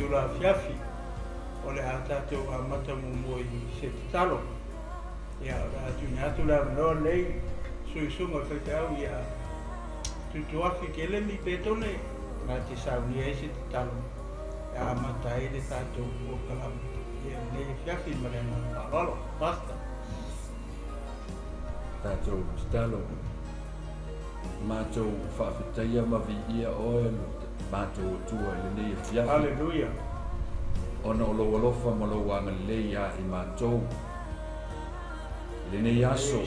Itula afiafi, o le a tatou amata muamua i se tatalo. Ia, o le a tuuina atu le avanoa lenei i suisuga o le faifeau ia Tutuafi Kelemi Petone na te saunia ai se tatalo e amata ai le tatou polokalame i lenei afiafi ma le agaga faaaloalo. Pastor. Tatou tatalo. Matou faafetaia ma viia oe lo matou Atua i lenei afiafi. Haleluia. Ona o lou alofa ma lou agalelei ia i matou i lenei aso,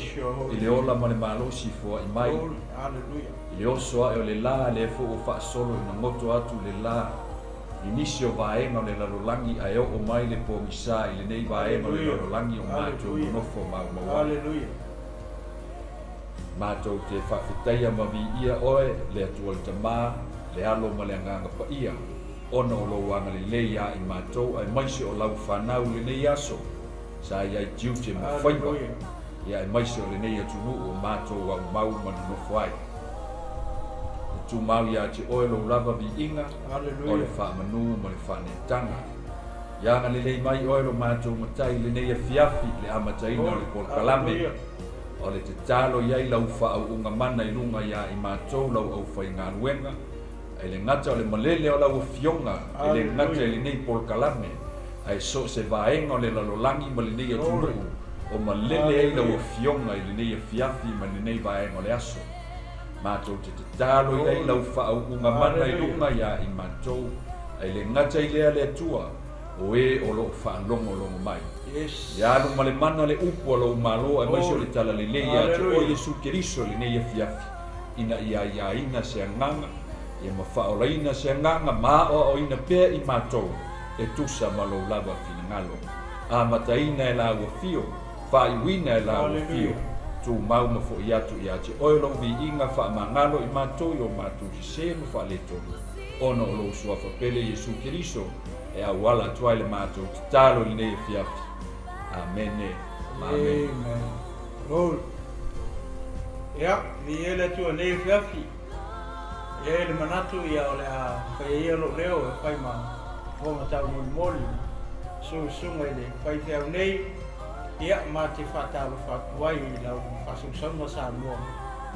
i le ola ma le malosi foai mai, i le oso ae o le la, lea foi ua faasolo ina goto atu le la i nisi o vaega o le lalolagi ae oo mai le pogisa i lenei vaega o le lalolagi o matou nonofo maumau ai. Matou te faafetaia ma viia oe, le Atua le Tama, le Alo ma le Agaga Paia, ona o lou agalelei ia i matou aemaise o lau fanau i lenei aso sa i ai tiute ma faiva, ia aemaise o lenei atunuu o matou aumau ma nonofo ai. E tumau ia te oe lou lava viiga o le faamanu ma le faaneetaga. Ia agalelei mai oe lo matou Matai i lenei afiafi i le amataina o le polokalame. O le tatalo i ai lau faauuga mana i luga ia i matou lau aufaigaluega, E le gata o le malele o lau Afioga, e le gata i lenei polokalame, ae so o se vaega o le lalolagi ma lenei atunuu o malele ai lau Afioga i lenei afiafi ma lenei vaega o le aso. Matou te tatalo i ai lau faauuga mana i luga ia i matou, ae le gata i lea le Atua, o e o lo o faalogologo mai. Ia alu ma le mana le upu a lou Malo aemaise o le Talalelei ia te oe Iesu Keriso i lenei afiafi. Ina ia aiaina se agaga, ia ma faaolaina se agaga ma aoaoina pea i matou e tusa ma lou lava finagalo. Amataina e la ua fio, faaiuina e la ua fio, tumau ma foi atu ia te oe lou viiga faamagalo i matou i o matou sese ma faaletonu, ona o lou Suafa pele Iesu Keriso e auala atu ai le matou tatalo i lenei afiafi. Amene. Amene. Amen. Glory. Ia, viia le Atua i lenei afiafi. E i ai le manatu ia o le a faia ia lou leo e fai ma fofoga taumolimoli susuga i le faifeau nei, ia ma te faatalofa atu ai i lau faasausauga Samoa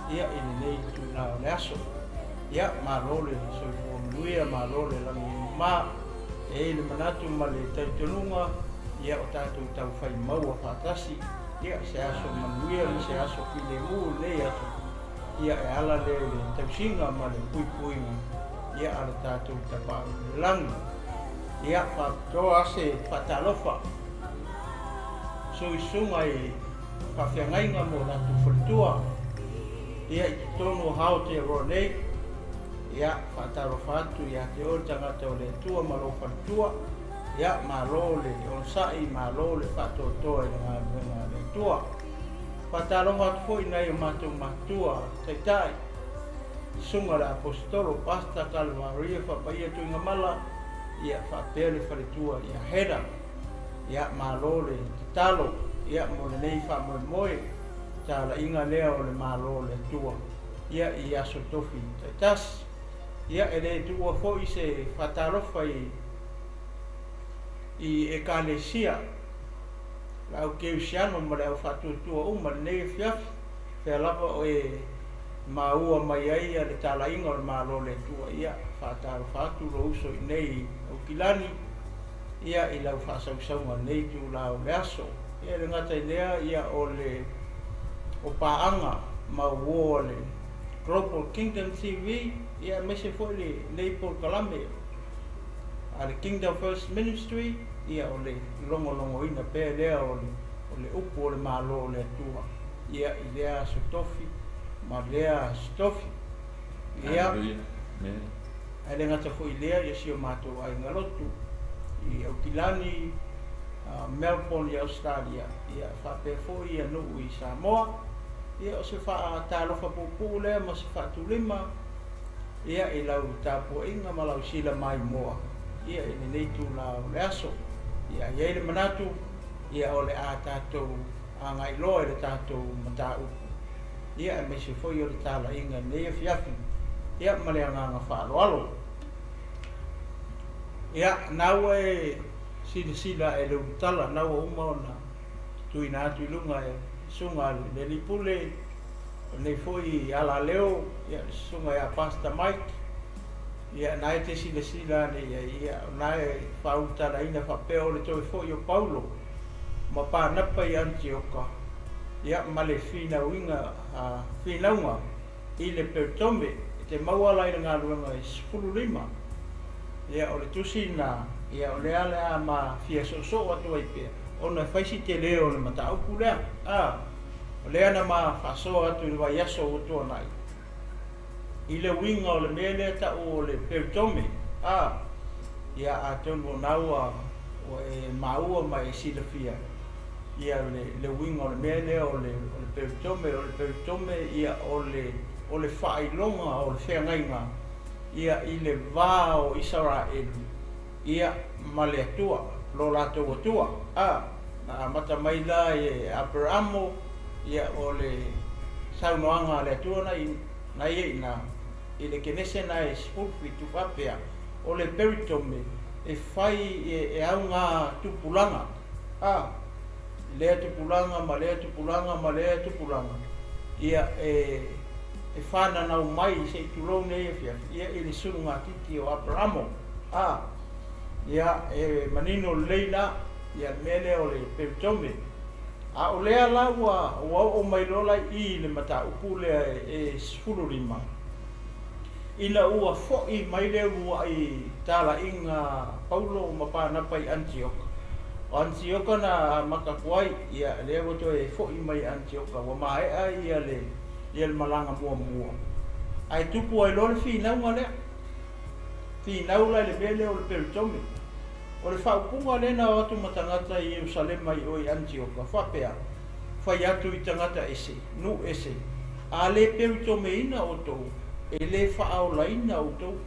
ia i lenei itula o le aso. Ia, malo le soifua manuia, malo le lagi e mama. E i ai le manatu ma le talitonuga ia o tatou taufai maua faatasi ia se aso manuia ma se aso filemu lenei aso ia e ala lea i le tausiga ma le puipuiga ia a le tatou Tapaau i le Lagi. Ia faapitoa se faatalofa suisuga i faafeagaiga mo latou faletua ia i totonu o Aotearoa nei. Ia faatalofa atu ia te oe le tagata o le Atua ma lou faletua. Ia malo le onosai, malo le faatoatoa i le galuega a le Atua. Faatalofa atu foi i nai o matou matua taitai, Susuga le Aposetolo Pastor Kalvaria Faapaia Tuigamala, ia faapea le faletua ia Heda. Ia malo le tatalo ia mo lenei faamoemoe talaiga lea o le Malo o le Atua ia i aso tofi taitasi. Ia e le tuua foi se faatalofa i i Ekalesia, le au Keusiano ma le au faatuatua uma i lenei afiafi, fea lava o e maua mai ai le talaiga o le Malo o le Atua. Ia faatalofa atu lou uso i inei i Aukilani, ia i lau faasausauga i lenei itula o le aso. Ia e le gata i lea, ia o le o paaga ma uo a le Global Kingdom TV, ia aemaise foi lenei polokalame a le Kingdom First Ministry, ia o le logologoina pea lea o le o le upu o le Malo o le Atua, ia i lea aso tofi ma lea aso tofi. Ia, ae le gata foi i lea, ia si o matou aiga lotu i Aukilani, Melbourne i Ausetalia, ia faapea foi ia nuu i Samoa. Ia o se faatalofa puupuu lea ma se faatulima ia i lau tapuaiga ma lau sila maimoa ia i lenei itula o le aso. Ia i ai le manatu ia o le a tatou agai loa i le tatou mataupu ia aemaise foi o le talaiga i lenei afiafi ia ma le agaga faaaloalo. Ia, na ua e silasila ae i le ulutala, na ua uma ona tuuina atu i luga e Susuga i le Alii Pule o lenei foi alaleo, ia, le Susuga ia Pastor Mike. Ia, na e te silasila ane i ai, ia, o na e faaulutalaina faapea o le toe foi o Paulo ma Panapa i Anitioka, ia, ma le finauiga, finauga i le Peritome, e te maua la i le galuega e 15. Ia, o le tusi lena, ia, o lea o le a ma fia soosoo atu ai pea, ona e fai si tele o le mataupu lea. A, o lea na ma faasoa atu i le vaiaso ua tuanai, i le uiga o le mea lea ta'u o le peritome. A, ia, atonu o na ua e maua ma e silafia ia le uiga o le mea lea o le peritome. O le peritome, ia, o le faailoga o le feagaiga, ia, i le va o Isaraelu, ia, ma le Atua, lo latou Atua. A, na amata mai la e Aperamo, ia, o le saunoaga a le Atua na ia ina i le Kenese na e 17 faapea, o le peritome e fai e auga tupulaga, a, lea tupulaga ma lea tupulaga ma lea tupulaga, ia, e whananau mai se i tulou nei afiafi, ia, i le sulugatiti o Aperamo. A, ia, e manino lelei la, ia, le mea lea o le peritome. A o lea la ua oo mai loa la i le mataupu lea e 15, ina ua fo'i mai le ulua'i talaiga Paulo ma Panapa i Anitioka. O Anitioka na amata atu ai, ia, lea ua toe fo'i mai Anitioka, ua maea ia le malaga muamua. Ae tupu ai loa le finauga lea, finau la i le mea lea o le peritome. O le faaupuga lea na o atu ma tagata i Ierusalema i o i Anitioka, faapea, fai atu i tagata ese, nuu ese, a le peritomeina outou, e le faaolaina outou.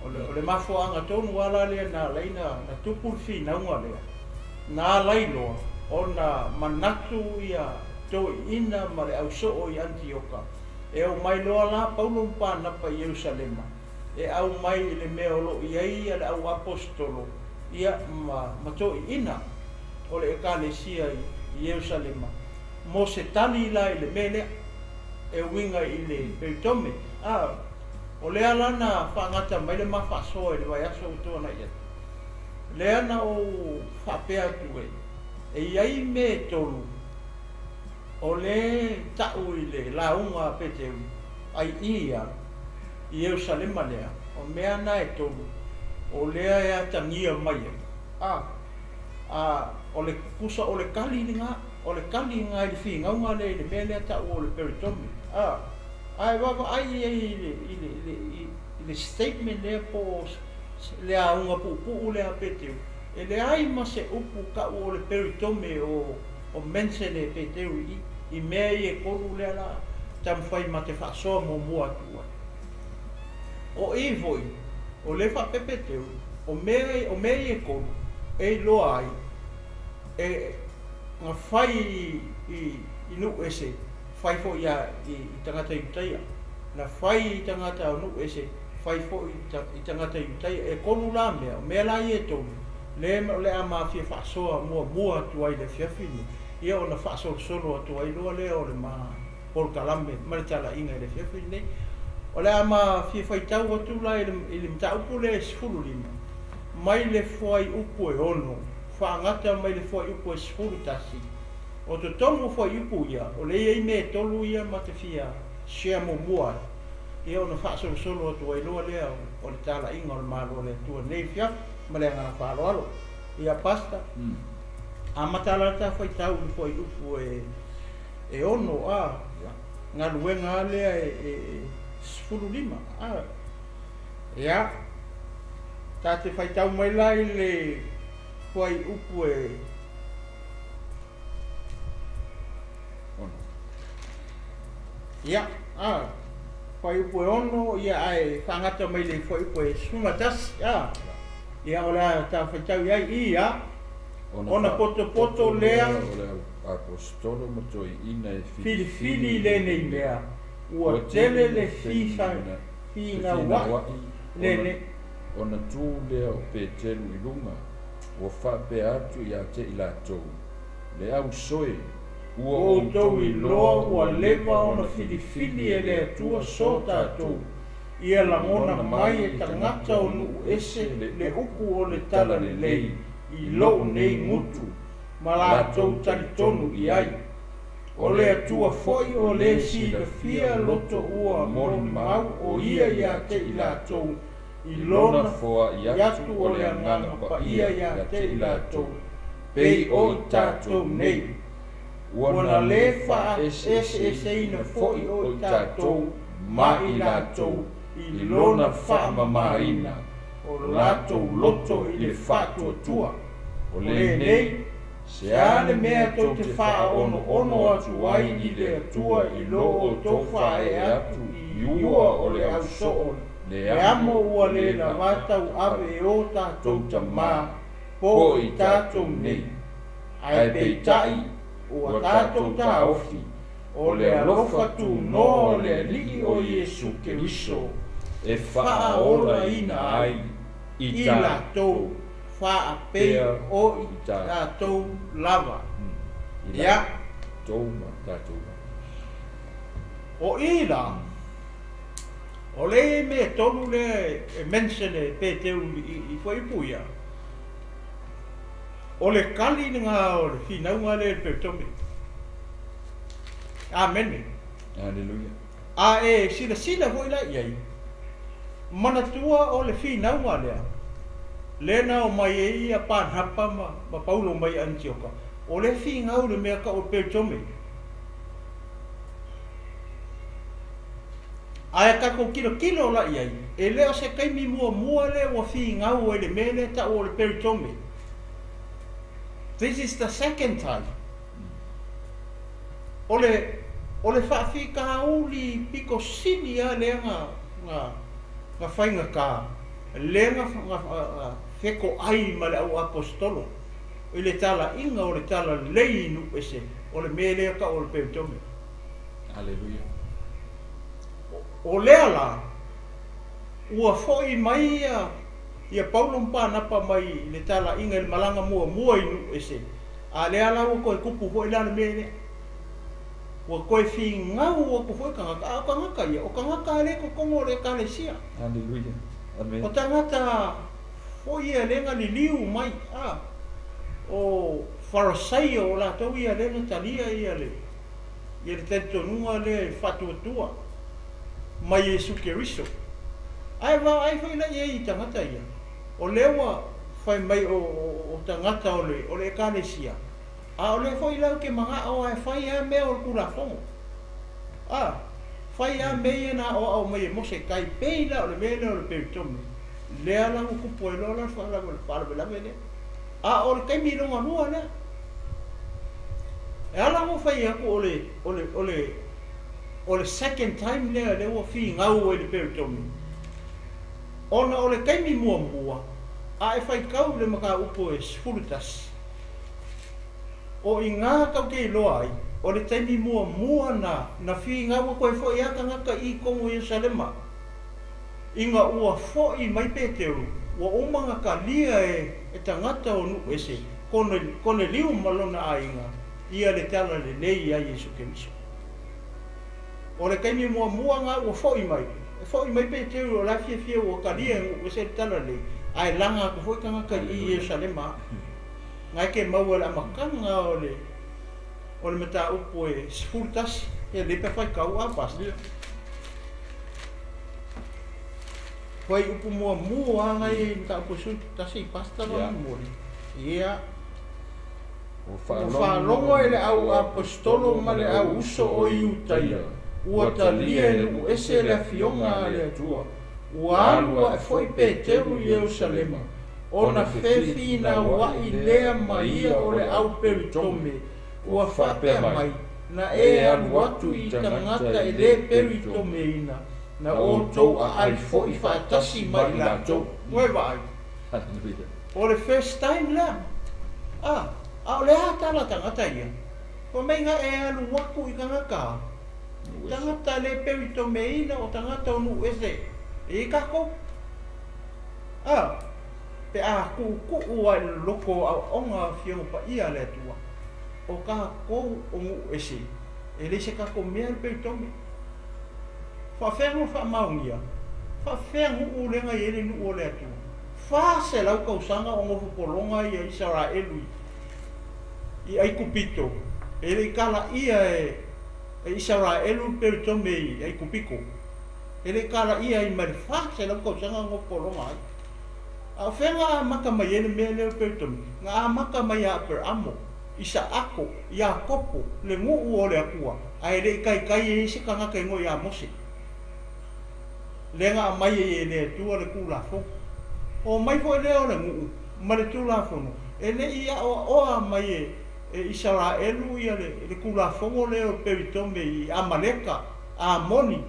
O le mafuaaga tonu ala lea na ala ai na tupu le finauga lea, na ala ai loa ona manatu ia toeaiina ma le ausoo i Anitioka, e aumai loa la Paulo ma Panapa i Ierusalema, e aumai i le mea o loo i ai le au apostolo, ia, ma toeaiina o le ekalesia i Ierusalema, mo se tali la i le mea lea e uiga i le peritome. A, o lea la na faagata mai le ma faasoa i le vaiaso ua tuanai atu, lea na ou faapea atu e i ai mea e tolu o le ta'u i le lauga a Peteru ai ia i Ierusalema lea, o mea na e tolu o lea e atagia mai ai. A, o le tusa o le kali lena, o le kali lena i le finauga lea i le mea lea ta'u o le peritome. A, ae vaavaai ai i le statement lea po o le auga puupuu lea a Peteru, e leai ma se upu ta'u o le peritome o mention e Peteru i mea ia e tolu lea la taumafai ma te faasoa muamua atu ai. O i foi, o le faapea Peteru, o mea ia e tolu e iloa ai e na fai i nuu ese, fai foi i tagata Iutaia, na fai i tagata o nuu ese, fai foi i tagata Iutaia. E tolu la mea, o mea la ia e tolu le o le a mafia faasoa muamua atu ai le afiafi nei, ia, ona faasolosolo atu ai loa lea o le ma polokalame ma le talaiga i le afiafi nei. O le a ma fia faitau atu la i le mataupu lea e 15, mai le fuaiupu e 6, faagata mai le fuaiupu e 11. O totonu o fuaiupu ia, o le i ai mea e tolu ia ma te fia share muamua ai, ia, ona faasolosolo atu ai loa lea o le talaiga o le Malo o le Atua nei afiafi ma le agaga faaaloalo. Ia, Pastor, amata la ta faitau i le fuaiupu e 6, a, galuega lea e 15. A, ia, ta te faitau mai la i le fuaiupu e 6. Ia, a, fuaiupu e 6, ia, ae faagata mai le fuaiupu e 11. A, ia, o le a ta faitau i ai ia ona potopoto lea o le apostolo ma toeaiina e filifili lenei mea, ua tele le finaua'i lene. Ona tu lea o Peteru i luga, ua faapea atu ia te i latou, Le au soe, ua outou iloa ua leva ona filifili e le Atua so tatou, ia lagona mai e tagata o nuu ese le upu o le Talalelei i lou nei gutu, ma latou talitonu i ai. O le Atua foi o le silafia loto ua molimau o ia ia te i latou i lona foai atu o le Agaga Paia ia te i latou, pei o i tatou nei. Ua Ua na na lē lē faaeseeseina faaeseeseina foi foi o o i i tatou tatou ma ma i i latou latou i i lona lona faamamaina faamamaina o o latou latou loto loto i i le le faatuatua. faatuatua. O O lenei, lenei, se se a a le le mea mea tou tou te te faaonoono faaonoono atu atu ai ai i i le le Atua Atua i i lo lo outou outou faaee faaee atu atu i i ua ua o o le le ausoo ausoo le le amo amo ua ua lē lē lava lavā tauave tauave e o tou tatou tamā tamā po po i i tatou tatou nei. nei. Ae Ae peitai peitai ua ua tatou tatou taofi taofi o o le le alofa alofa tunoa tunoa o o le le Alii Alii o o Iesu Iesu Keriso Keriso e e faaolaina faaolaina ai ai i i tatou latou faapei pea o i i tatou tatou lava. I Ia, latou ma tatou lava. O i la, o le mea tonu lea e mention e Peteru i fuaiupu ia, o le kali lena o le finauga lea i le peritome. Amene. Aleluia. A e silasila foi la i ai, manatua o le finauga lea, lea na omai ai ia Panapa ma Paulo mai Anitioka, o le finau le mea tau o le peritome. Ae tatou tilotilo la i ai, e le o se taimi muamua lea ua finau ai le mea lea tau o le peritome. This is the second time. O le faafitauli pito sili lava lea na faigata, lea na fetoai ma le au aposetolo i le talaiga o le talalelei i nuu ese, o le mea lea tau o le peritome. Aleluia. O lea la, ua foi mai ia Paulo ma Panapa mai le talaiga i le malaga muamua i nuu ese, a lea la ua toe tupu foi la le mea lea. Ua toe finau atu foi tagata, a o tagata ia, o tagata lea i totonu o le ekalesia. Aleluia. Amene. O tagata foi ia lea na liliu mai, a, o Farasaio o latou ia lea na talia ia le talitonuga lea e faatuatua mai Iesu Keriso. Ae vaai foi la i ai i tagata ia, o lea ua fai mai o tagata o le ekalesia, a o lea foi la ou te manao lava e fai lava mea o le Tulafono. A, fai lava mea ia na aoao mai e Mose, tai pei la o le mea lea o le peritome. Lea la ua tupu ai loa la le faalavelave lea. A o le taimi lona lua lea. E ala ona fai atu o le second time lea lea ua finau ai le peritome. Ona o le taimi muamua, a e faitau i le mataupu e 11, o i ina tatou te iloa ai, o le taimi muamua na finau atu ai foi lava tagata i totonu o Ierusalema. Ina ua foi mai Peteru, ua uma ona talia e tagata o nuu ese, Koneliu ma lona aiga, ia le talalelei ia Iesu Keriso. O le taimi muamua na ua foi mai, e foi mai Peteru o la e fiafia ua talia e nuu ese le talalelei, ae laga atu foi tagata i Ierusalema. Ngai ke maua le amataga o le mataupu e 11, e le pe faitau a pastor. Fuaiupu muamua ngai mataupu e 11 pastor Ia. faamolemole. Ia. Ua Ua faalogo faalogo e le au aposetolo ma le au uso o Iutaia, ua talia e nuu ese le afioga a le Atua. Ua alu ae foi Peteru i Ierusalema, ona fefinauai lea ma ia o le au peritome, ua faapea mai, na e alu atu i tagata e lē peritomeina, na outou aai foi faatasi ma i latou. Ua e vaai. Aleluia. O le first time lea. A, a o le a tala tagata ia. Fai mai na e alu atu i tagata. Tagata lē peritomeina o tagata o nuu ese. E i tatou. A, pe a tuutuu lava i le loloto o aoaoga a Afioga Paia a le Atua, o tatou o nuu ese, e leai se tatou mea le peritome. Faafefea ona faamaonia? Faafefea nuu lea na i ai le nuu o le Atua? 400 tausaga o nofo pologa ia Isaraelu i Aikupito, e le i kalaia e Isaraelu le peritome i Aikupito. E le i kalaia ai ma le 400 tausaga o nofo pologa ai. A o fea na amata mai ai le mea lea o le peritome? Na amata mai ia Aperamo, Isaako, Iakopo, le nuu o le Atua, ae le i taitai e i ai se tagata igoa ia Mose. Lea na aumai ai e le Atua le Tulafono. O mai foi lea o le nuu ma le Tulafono, e le i aoaoa mai e Isaraelu ia le Tulafono lea o le peritome i Amaleka, Amoni,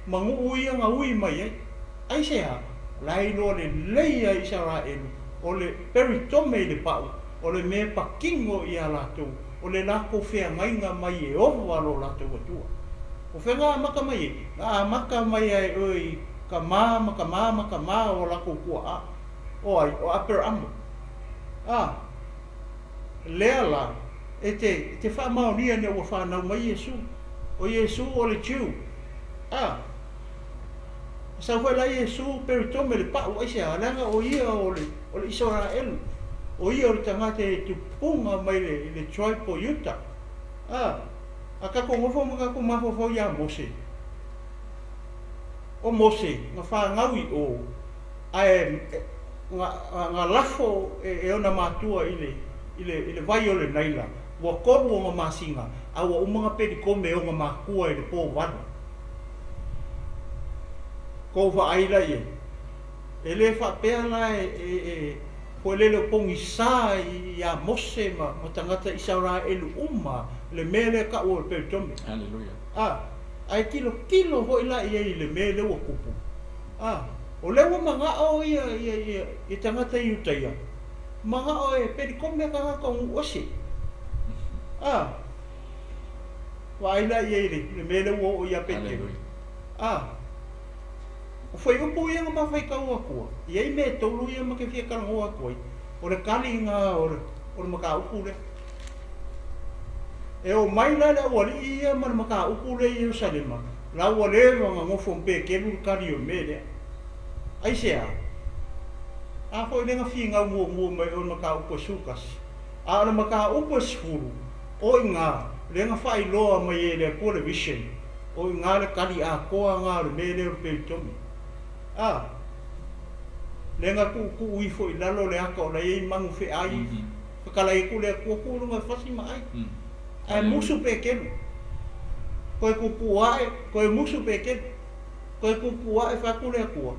ma nuu ia na ui mai ai. Aisea? O la e iloa lelei lava e Isaraelu, o le peritome i le pau, o le mea e patino ia latou, o le latou feagaiga mai Ieova lo latou Atua. O fea na amata mai ai? Na amata mai lava e oe i tama ma tama ma tama o latou tuaa. O ai? O Aperamo. A lea la, e te, e te faamaonia ina ua fanau mai Iesu. O Iesu o le Jew. A sau foi la Iesu peritome le pau, aisea? Leaga o ia o le, o le Isaraelu. O ia o le tagata e tupuga mai le, le tribe o Iuta. A, a tatou nofo ma tatou mafaufau ia Mose. O Mose, na fanau i o, ae na, na lafo e, e ona matua i le, i le, i le vai o le Naila, ua 3 ona masina, a ua uma na pelikome e ona matua i le po 8. Kou vaai la i ai. E le faapea la e, e, e foelele o pogisa ia Mose ma, ma tagata Isaraelu uma le mea lea taua o le peritome. Hallelujah. A, ae tilotilo foi la i ai i le mea lea ua tupu. A, o lea ua manao ia, ia, ia, ia tagata Iutaia, manao e pelikome tagata o nuu ese. A, vaai la i ai le, le mea lea ua oo ia Petero. Hallelujah. A, o fuaiupu ia na ma faitau atua, e i ai mea e tolu ia ma te fia talanoa atu ai, o le taliga o le, o le mataupu lea. E omai la le aualii ia ma le mataupu lea i Ierusalema, la ua leva ona nofo ma Peteru le tali o le mea lea. Aisea? A foi lea na finau muamua mai o le mataupu e 11, a o le mataupu e 10, o i ina lea na faailoa mai e le Atua le vision, o i ina le tali atoa lena o le mea lea o le peritome. A, lea na tuutuu ifo i lalo le ata o la e i ai manu feai, fetalai atu le Atua, tuu i luga e fasi ma ai. Ae musu Peteru. Toe tuutuu ae, toe musu Peteru. Toe tuutuu ae, fai atu le Atua,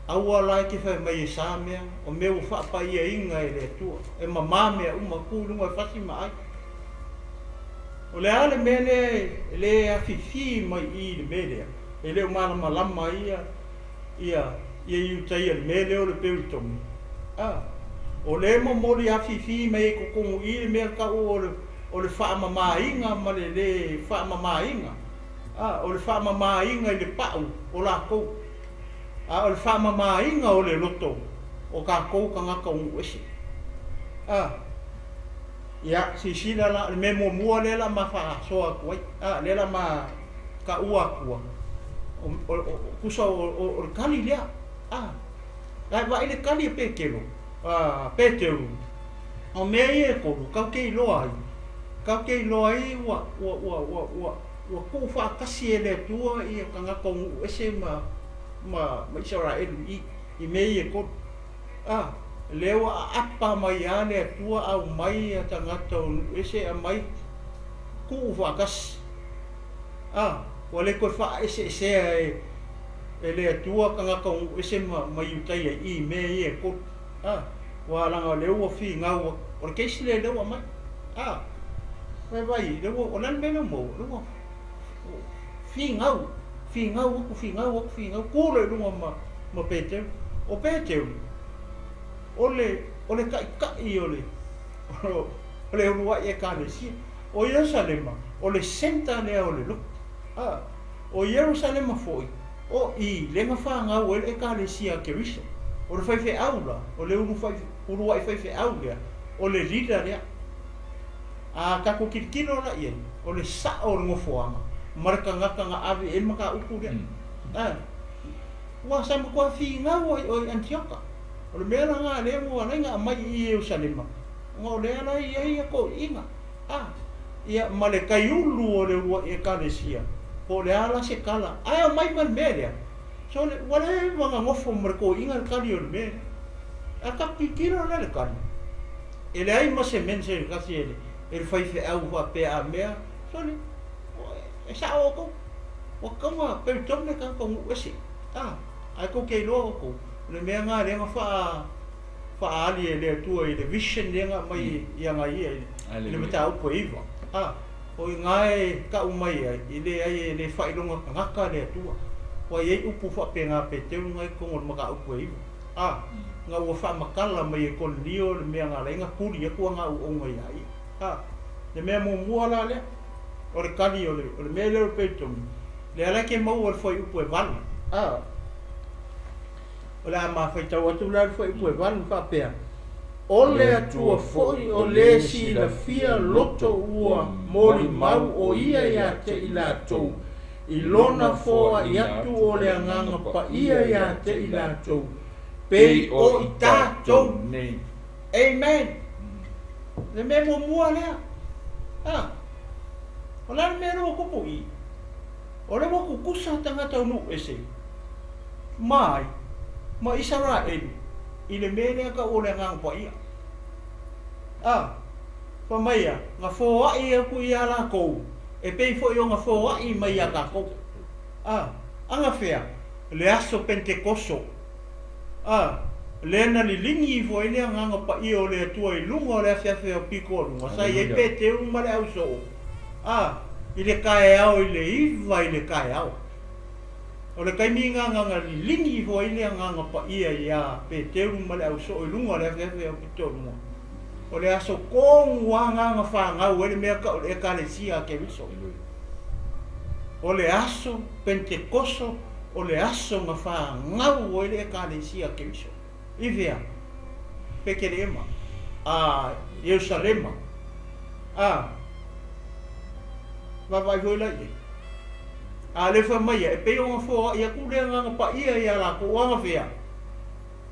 aua la e te fai mai e sa mea, o mea ua faapaiaina e le Atua, e mamā mea uma, tuu i luga e fasi ma ai. O le a le mea lea e le afifi mai i i le mea lea, e le o malamalama ia, ia, ia Iutaia i le mea lea o le peritome. A, o lea e momoli afifi mai ai i totonu i i le mea tau o le, o le faamamaina ma le le faamamaina. A, o le faamamaina i le pau o latou, a o le faamamaina o le loto o tatou tagata o nuu ese. A, ia, silasila la, o le mea muamua lea la ma faasoa atu ai, a, lea la ma taua atua, o, o, o, tusa o, o, o le tali lea. A, ae vaai le tali a Petero, a Peteru, o mea ia e tolu, tatou te iloa ai, tatou te iloa ai ua, ua, ua, ua, ua, ua tuufaatasi e le Atua ia tagata o nuu ese ma, ma, ma Isaraelu i, i mea ia e tolu. A, lea ua aapa mai lava le Atua aumai ia tagata o nuu ese aumai tuufaatasi. A, ua le toe faaeseesea e, e le Atua tagata o nuu ese ma, ma Iutaia i mea ia e tolu. A, ua leaga o lea ua finau, o le case lea lea ua aumai. A, vaai vaai, lea ua, o le a le mea lea ua maua? Lea ua finau, finau atu, finau atu, finau, tu loa i luga ma, ma Peteru. O Peteru, o le, o le taitai o le, o le uluai Ekalesia. O Ierusalema, o le centre lea o le lotu. A, o Ierusalema foi, O i lea na fagau ai le Ekalesia a Keriso. O le faifeau la, o le ulu fai, uluai faifeau lea, o le leader lea. A tatou tilotilo la i ai, o le sao o le nofoaga ma le tagata na ave i ai le mataupu lea. A, ua sa matua finau ai o i Anitioka. O le mea la lena lea ua ala ai ona aumai i Ierusalema, ona o lea la e i ai toeaiina. A, ia, ma le taiulu o le uluai Ekalesia, po o le a la se tala, ae aumai ma le mea lea. Sole, ua leva ona nofo ma le toeaina le tali o le mea lea. Ae tatou tilotilo la i le tali, e leai ma se mention e tasi e le faifeau faapea a mea, sole, e sao outou, ua tatau ona peritone le tagata o nuu ese. A, ae tou te iloa outou, o le mea lena lea na faa, faaali e le Atua i le vision lea na aumai ia ia i le mataupu e 9. A, o i ina e tau mai ai, e leai e le faailoga tagata le Atua. Ua i ai upu faapena Peteru na i totonu o le mataupu e 9. A, na ua faamatala mai e Konelio le mea na ala ai ona tuli atu ana auauna ia ia. A, le mea muamua la lea, o le tali o le, o le mea lea o le peritone, lea la e te maua i le fuaiupu e 8. A, o le a ma faitau atu la le fuaiupu e 8 faapea, O le Atua foi o le silafia loto ua molimau o ia ia te i latou, i lona foai atu o le Agaga Paia ia te i latou, pei o i tatou nei. Amen. Le mea muamua lea. A, o le a le mea lea ua tupu i i? O lea ua tutusa tagata o nuu ese ma ai ma Isaraelu i le mea lea tau o le Agaga Paia. A, fai mai ia, na foai atu ia latou, e pei foi ona foai mai ia tatou. A, anafea? Le aso Pentekoso. A, lea na liligi ifo ai le Agaga Paia o le Atua i luga o le afeafe o pito a luga, sa i ai Peteru ma le ausoo. A, i le taeao i le 9 i le taeao. O le taimi na na liligi ifo ai le Agaga Paia iā Peteru ma le ausoo i luga o le afeafe o pito a luga, o le aso tonu lava na na fanau ai le mea tau o le Ekalesia a Keriso. O le aso Pentekoso, o le aso na fanau ai le Ekalesia a Keriso. I fea? Petelehema, a Ierusalema, a vaavaai foi la i ai. A le fai mai ia, e pei ona foai atu le Agaga Paia ia latou, o anafea?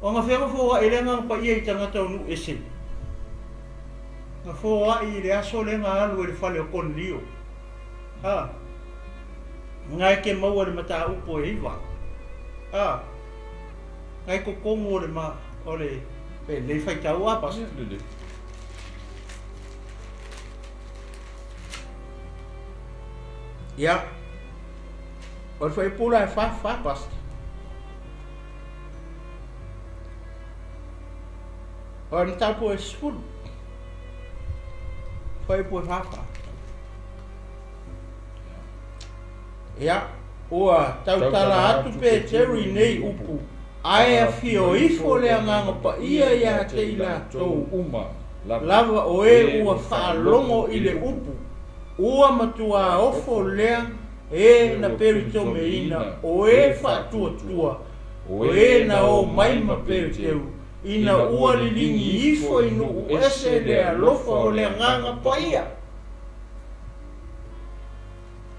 O anafea na foai ai le Agaga Paia i tagata o nuu ese? Na foai i le aso lea na alu ai i le fale o Konelio. A, na e te maua le mataupu e 9. A, na i totonu o le ma, o le, pe lelei faitau a, Pastor? Lelei. Ia, o le fuaiupu la e 4, 4, Pastor. O le mataupu e 10. Fuaiupu e 4, 4. Ia, ua tautala atu Peteru i nei upu, ae afio ifo le Agaga Paia ia te i latou uma lava o e ua faalogo i le upu, ua matuā ofo lea e na peritomeina o e faatuatua, o e na o mai ma Peteru, ina ua liligi ifo i nuu ese le alofa o le Agaga Paia.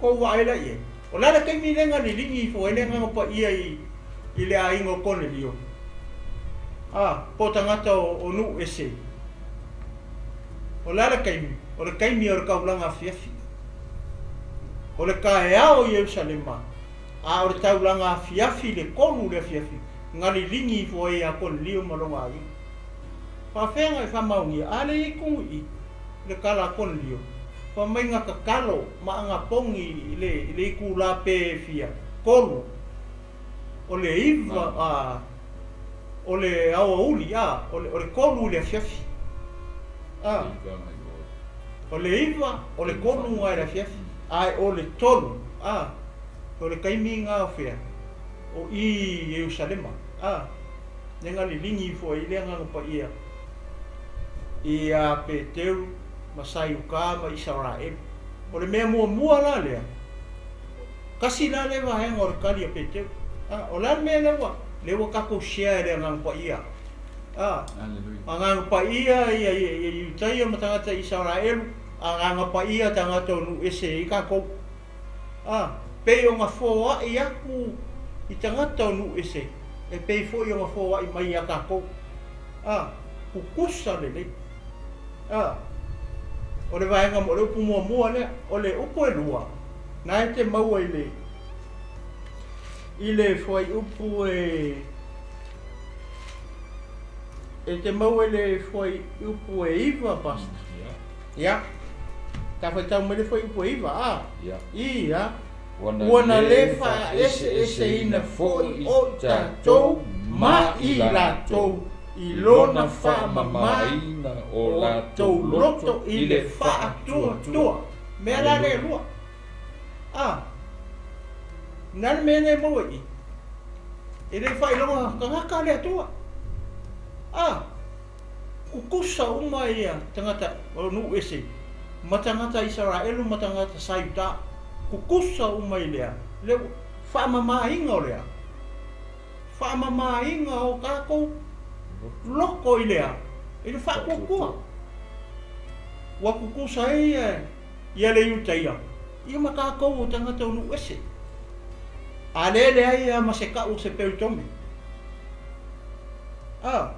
Kou vaai la i ai. O le a le taimi lea na liligi ifo ai le Agaga Paia i le aiga o Konelio? A, po o tagata o nuu ese. O le a le taimi? O le taimi o le taulaga afiafi. O le taeao i Ierusalema, a o le taulaga afiafi i le 3 i le afiafi, na liligi ifo ai ia Konelio ma lona aiga. Faafefea na e faamaonia? A lea e i ai tonu i i le tala a Konelio, fai mai na tatalo ma anapogi i le itulā pe fia, 3, o le 9, a, o le aoauli, a, o le 3 i le afiafi. A, o le 9, o le 3 i le afiafi, ae o le 3, a, o le taimi na o fea, o i Ierusalema, a, lea na liligi ifo ai le Agaga Paia ia Peteru ma Saiuka ma Isaraelu. O le mea muamua la lea, tasi la lea vaega o le tali a Peteru. A, o le a le mea lea ua, lea ua tatou share i le Agaga Paia? A, Agaga Paia ia, ia, ia Iutaia ma tagata Isaraelu, Agaga Paia tagata o nuu ese ai tatou. A, pei ona foai atu i tagata o nuu ese, e pei foi ona foai mai ia tatou. A, tutusa lelei. A, o le vaega, o le upu muamua lea. O le upu e lua, na e te maua i le, i le fuaiupu e, e te maua i le fuaiupu e 9, Pastor. Ia. Ta faitau mai le fuaiupu e 9, a. Ia. Ua na lē faaeseeseina foi o i tatou ma i latou i lona faamamaina o latou loto i le faatuatua. Mea la lea e lua. A. Na le mea lea e maua i i. E le faailoga tagata le Atua. A. Tutusa uma ia tagata o nuu ese ma tagata Isaraelu ma tagata sa Iuta. Tutusa uma i lea, le faamamaina o lea. Faamamaina o tatou loto i lea, i le faatuatua. Ua tutusa ai ia, ia le Iutaia, ia ma tatou o tagata o nuu ese. A lea leai lava ma se tau o se peritome. A.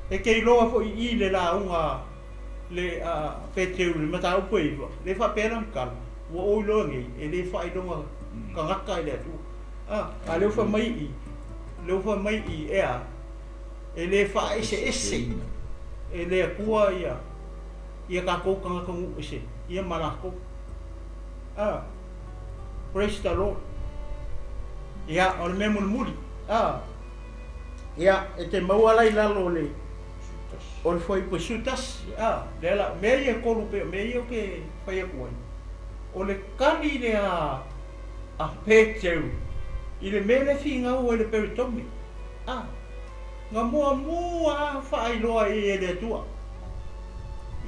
E te iloa foi i i le lauga le a Peteru i le mataupu e 9, le faapea lana tala, ua ou iloa nei, e le faailoga tagata i le Atua. A, a lea ua fai mai i i, lea ua fai mai i i, e a? E le faaeseese e le Atua ia, ia tatou tagata nuu ese, ia ma latou. A. Praise the Lord. Ia, o le mea mulimuli. A. Ia, e te maua la i lalo o le o le fuaiupu e 11. A, lea la, mea ia e tolu pei o mea ia ou te fai atu ai. O le kali lea a Peteru i le mea lea e finau ai le peritome. A, na muamua lava faailoa i ai e le Atua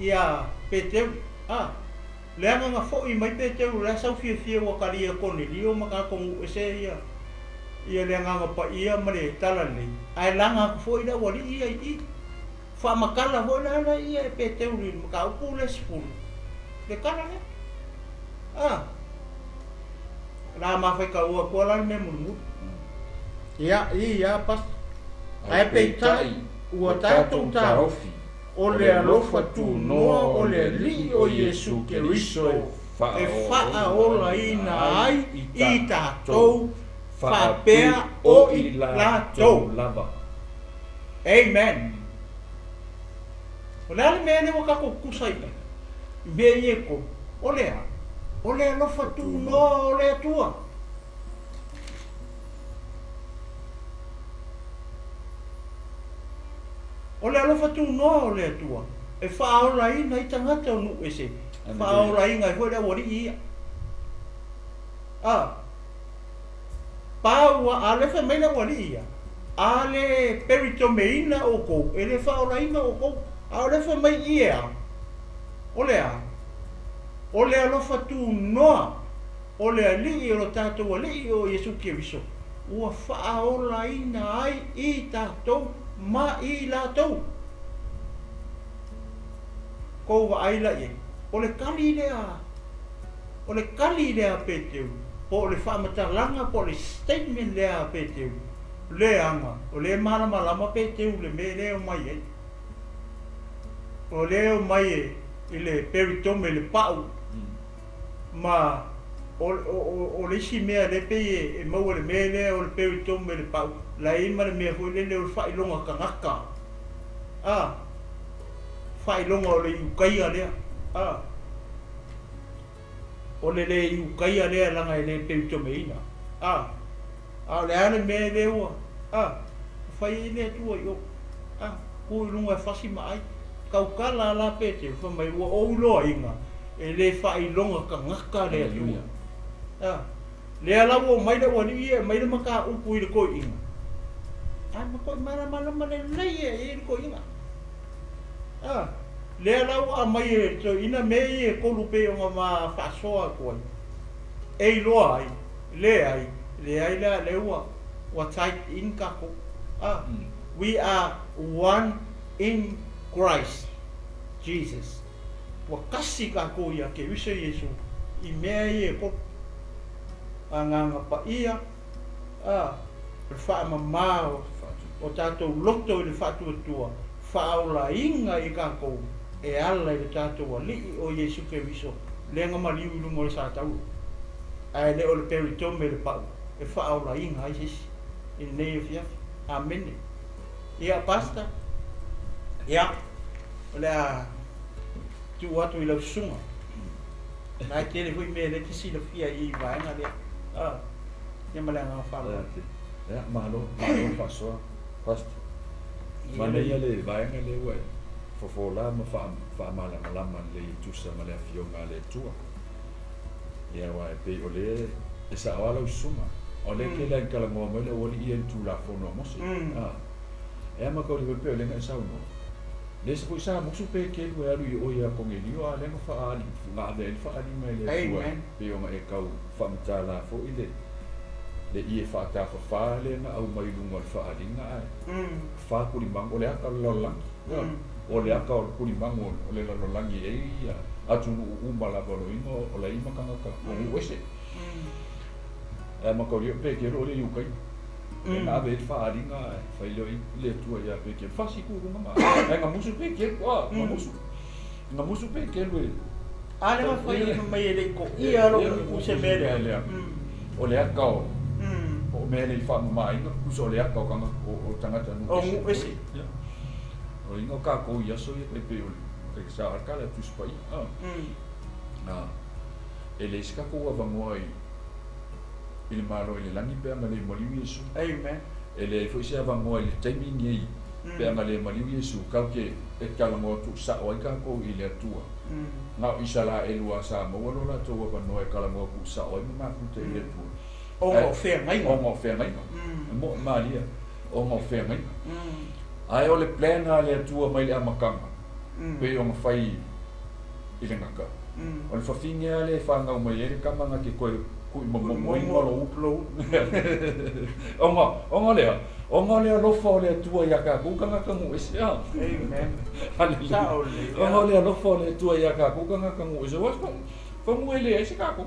ia Peteru. A, Leaga na foi mai Peteru la e sau fiafia ua talia e Konelio ma tagata o nuu ese ia ia le Agaga Paia ma le Talalelei, ae laga atu foi le aualii ia i i. Faamatala foi la la ia e Peteru i le mataupu lea 10, le tala lea. A! La ma faitaua atua la le mea mulimuli. Ia, i a Pastor. Ae peitai, ua tatou taofi. O le alofa tunoa o le Alii o Iesu Keriso e faaolaina ai i tatou faapea o i latou. Amen. O le a le mea lea ua tatou tutusa ai i mea ia e tolu? O le a? O le alofa tunoa o le Atua. O le alofa tunoa o le Atua e faaolaina ai tagata o nuu ese, faaolaina ai foi le aualii ia. A, pau a, a le fai mai le aualii ia, a le peritomeina outou, e le faaolaina outou. A o le fai mai i e a? O le a? O le alofa tunoa o le Alii o lo tatou Alii o Iesu Keriso, ua faaolaina ai i tatou ma i latou. Kou vaai la i ai, o le kali lea, o le kali lea a Peteru, po o le faamatalaga po o le statement lea a Peteru, leaga o lea e malamalama Peteru i le mea lea e omai ai. O lea e omai i le peritome, le pau, Ma o le isi mea lea pei e maua i le mea lea o le peritome i le pau, la e i ai ma le mea foi lele o le faailoga tagata, a, faailoga o le Iukaia lea, a, o le le Iukaia lea leaga e le peritomeina, a, a o le a le mea lea ua, a, ua fai ai le Atua i o, a, tu i luga e fasi ma ai. Tautala la Peteru, fai mai, ua ou iloaina, e le faailoga tagata le Atua. A, lea la ua omai le aualii ia e aumai le mataupu i le toeaina, ae matuai malamalama lelei e i ai le toeaina. A, lea la ua aumai e le toeaina mea ia e tolu pei ona ma faasoa atu ai, e iloa ai, leai, Leai la lea ua ua tied in tatou. A, we are one in Christ Jesus. Ua tasi tatou ia Keriso Iesu i mea ia e tolu. Agaga Paia, a, o le faamama o tatou loto i le faatuatua, faaolaina i tatou e ala i le tatou Alii o Iesu Keriso, lea na maliu i luga o le satauro, ae le o le peritome le pau e faaolaina ai se isi i lenei afiafi. Amene. Ia, Pastor, ia, o le a tuu atu i lau susuga. Na e tele foi mea e le te silafia i vaega lea. Ah, ia ma le agaga faaaloalo. Ia, malo, malo le faasoa, Pastor. Manaia le vaega lea ua e fofola ma faamalamalama lelei e tusa ma le Afioga a le Atua. Ia, aua e pei o lea e sao lava lau susuga. O lea tele lava ina talanoa mai le aualii ia i le Tulafono a Mose. E ama tau le pei o lea na e saunoa. Le isi foi sa musu pe kelu e alu i o ia Konelio a lea na faaali, na ave ai le faaaliga i le Atua pei ona e tau faamatala foi le le ie faatafafa lea na aumai i luga o le faaaliga ae fa tulimagu o le ata o le lalolagi. O le ata o le tulimagu o le lalolagi e ai ia atunuu uma lava o loiga o lai ma tagata o nuu ese. Ae mataulia o Petelo o le i ukai. Lea na ave ai le faaaliga ae fai lea i le Atua ia Petelo, fasi tu i luga ma ae na musu Petelo, a, na musu. Na musu Petelo e. A lea na fai mai e le i toia lou upu se mea lea. O le ata o o mea le i faamamaina, tusa o le ata o tagata o tagata nuu ese. O nuu ese. O iga o kākou i aso ia tai pei o le sa o le kala Tusi Paia. A e leai se tatou avanoa i i le Malo i le lagi pe a na le maliu Iesu. Amen. E leai foi se avanoa i le taimi nei pe a na le maliu Iesu, tatou te e talanoa tuusao ai tatou i le Atua. Na o Isalaelu lava sa maua lo latou avanoa e talanoa tuusao ai ma mafuta i le Atua. Ona o feagaiga. Ona o feagaiga. E moʻo malie, ona o feagaiga. Ae o le plan a le Atua mai le amataga, pei ona fai i le gata. O le fafine lava lea e fanau mai ai le tama na te toe tuuimomomoina lou upu. Ona, ona lea, ona o le alofa o le Atua ia tatou tagata nuu ese. Amen. Haleluia. Ona o le alofa o le Atua ia tatou tagata nuu ese. Ua fanua e leai se tatou.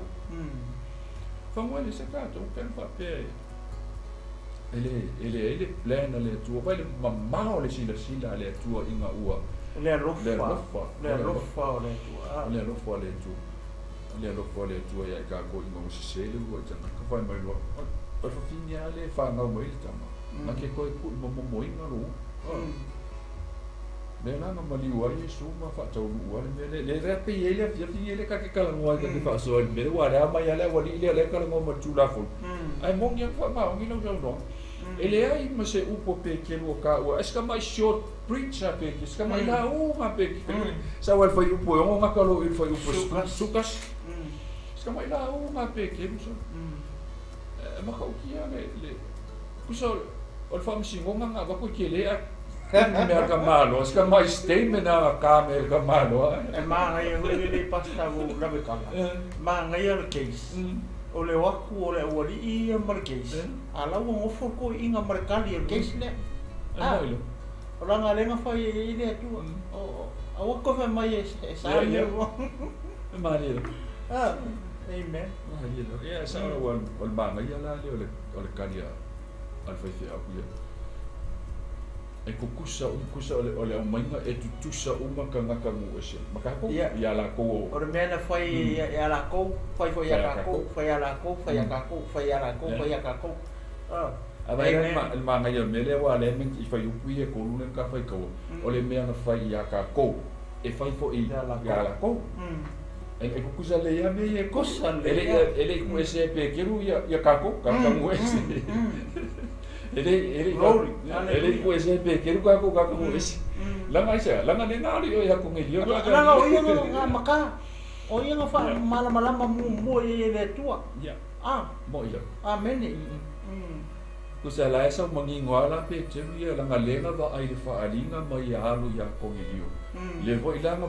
Fanua e leai se tatou pe ana faapea e le e leai le plan a le Atua. Vaai le mamao o le silasila a le Atua ina ua Le alofa. Le alofa. Le alofa o le Atua. O le alofa o le Atua. O le alofa o le Atua ia i tatou ina ua sese le uluai tagata. Fai mai loa, o le fafine lava lea e fanau mai ai le tama, na te toe tuuimomomoina lou upu. Lea la na maliu ai Iesu ma faataunuu ai le mea lea. Lea la pei e i ai le afiafi lenei lea ta te talanoa ai ta te faasoa i le mea lea, aua o lea aumai lava le aualii lea o lea e talanoa ma le Tulafono. Ae moni lava ma faamaoni lau saunoaga. E leai ma se upu a Peteru o taua, ai se tamai short preach a Peteru, se tamai lauga a Peteru. Sau lava i le fuaiupu e 6 gata loa i le fuaiupu e 11. Se tamai lauga a Peteru sau. E matautia le tusa o le faamasinoga na avatu e tele ae mea a tamaloa, se tamai statement lava na ta mea i le tamaloa. E manaia foi lenei pasta ua ou lawe tala, manaia le case. O le o atu o le aualii ia ma le case, a la ua nofo le toeaina ma le tali o le case lea. A, o lana lea na fai ai i le Atua. Aua te toe fai mai e sa le mea ua. E malie lava. A, amen. Malie lava. Ia, e sao lava, o le manaia la lea o le tali a le faifeau ia. E tutusa uma, tusa o le aumaiga e tutusa uma tagata nuu ese ma tatou, ia latou o. O le mea na fai ia latou, fai foi ia tatou, fai ia latou, fai ia tatou, fai ia latou, fai ia tatou. A vaai la i le manaia o le mea lea, aua o lea e i fuaiupu ia e tolu lea na ta faitaua, o le mea na fai ia tatou, e fai foi ia latou. E tutusa lelei lava mea ia e tolu. E le i tuuese e Peteru ia tatou, tagata nuu ese. E le e le e le i tuuese e Peteru tatou tagata nuu ese. Leaga aisea? Leaga lea na alu i o ia Konelio. Leaga o ia na maka, o ia na faamalamalama muamua i ai e le Atua. A, Moʻi lava. Amene. Tusa la e sau manino lava la Peteru ia, leaga lea na vaai i le faaaliga ma ia alu ia Konelio. Le foi la na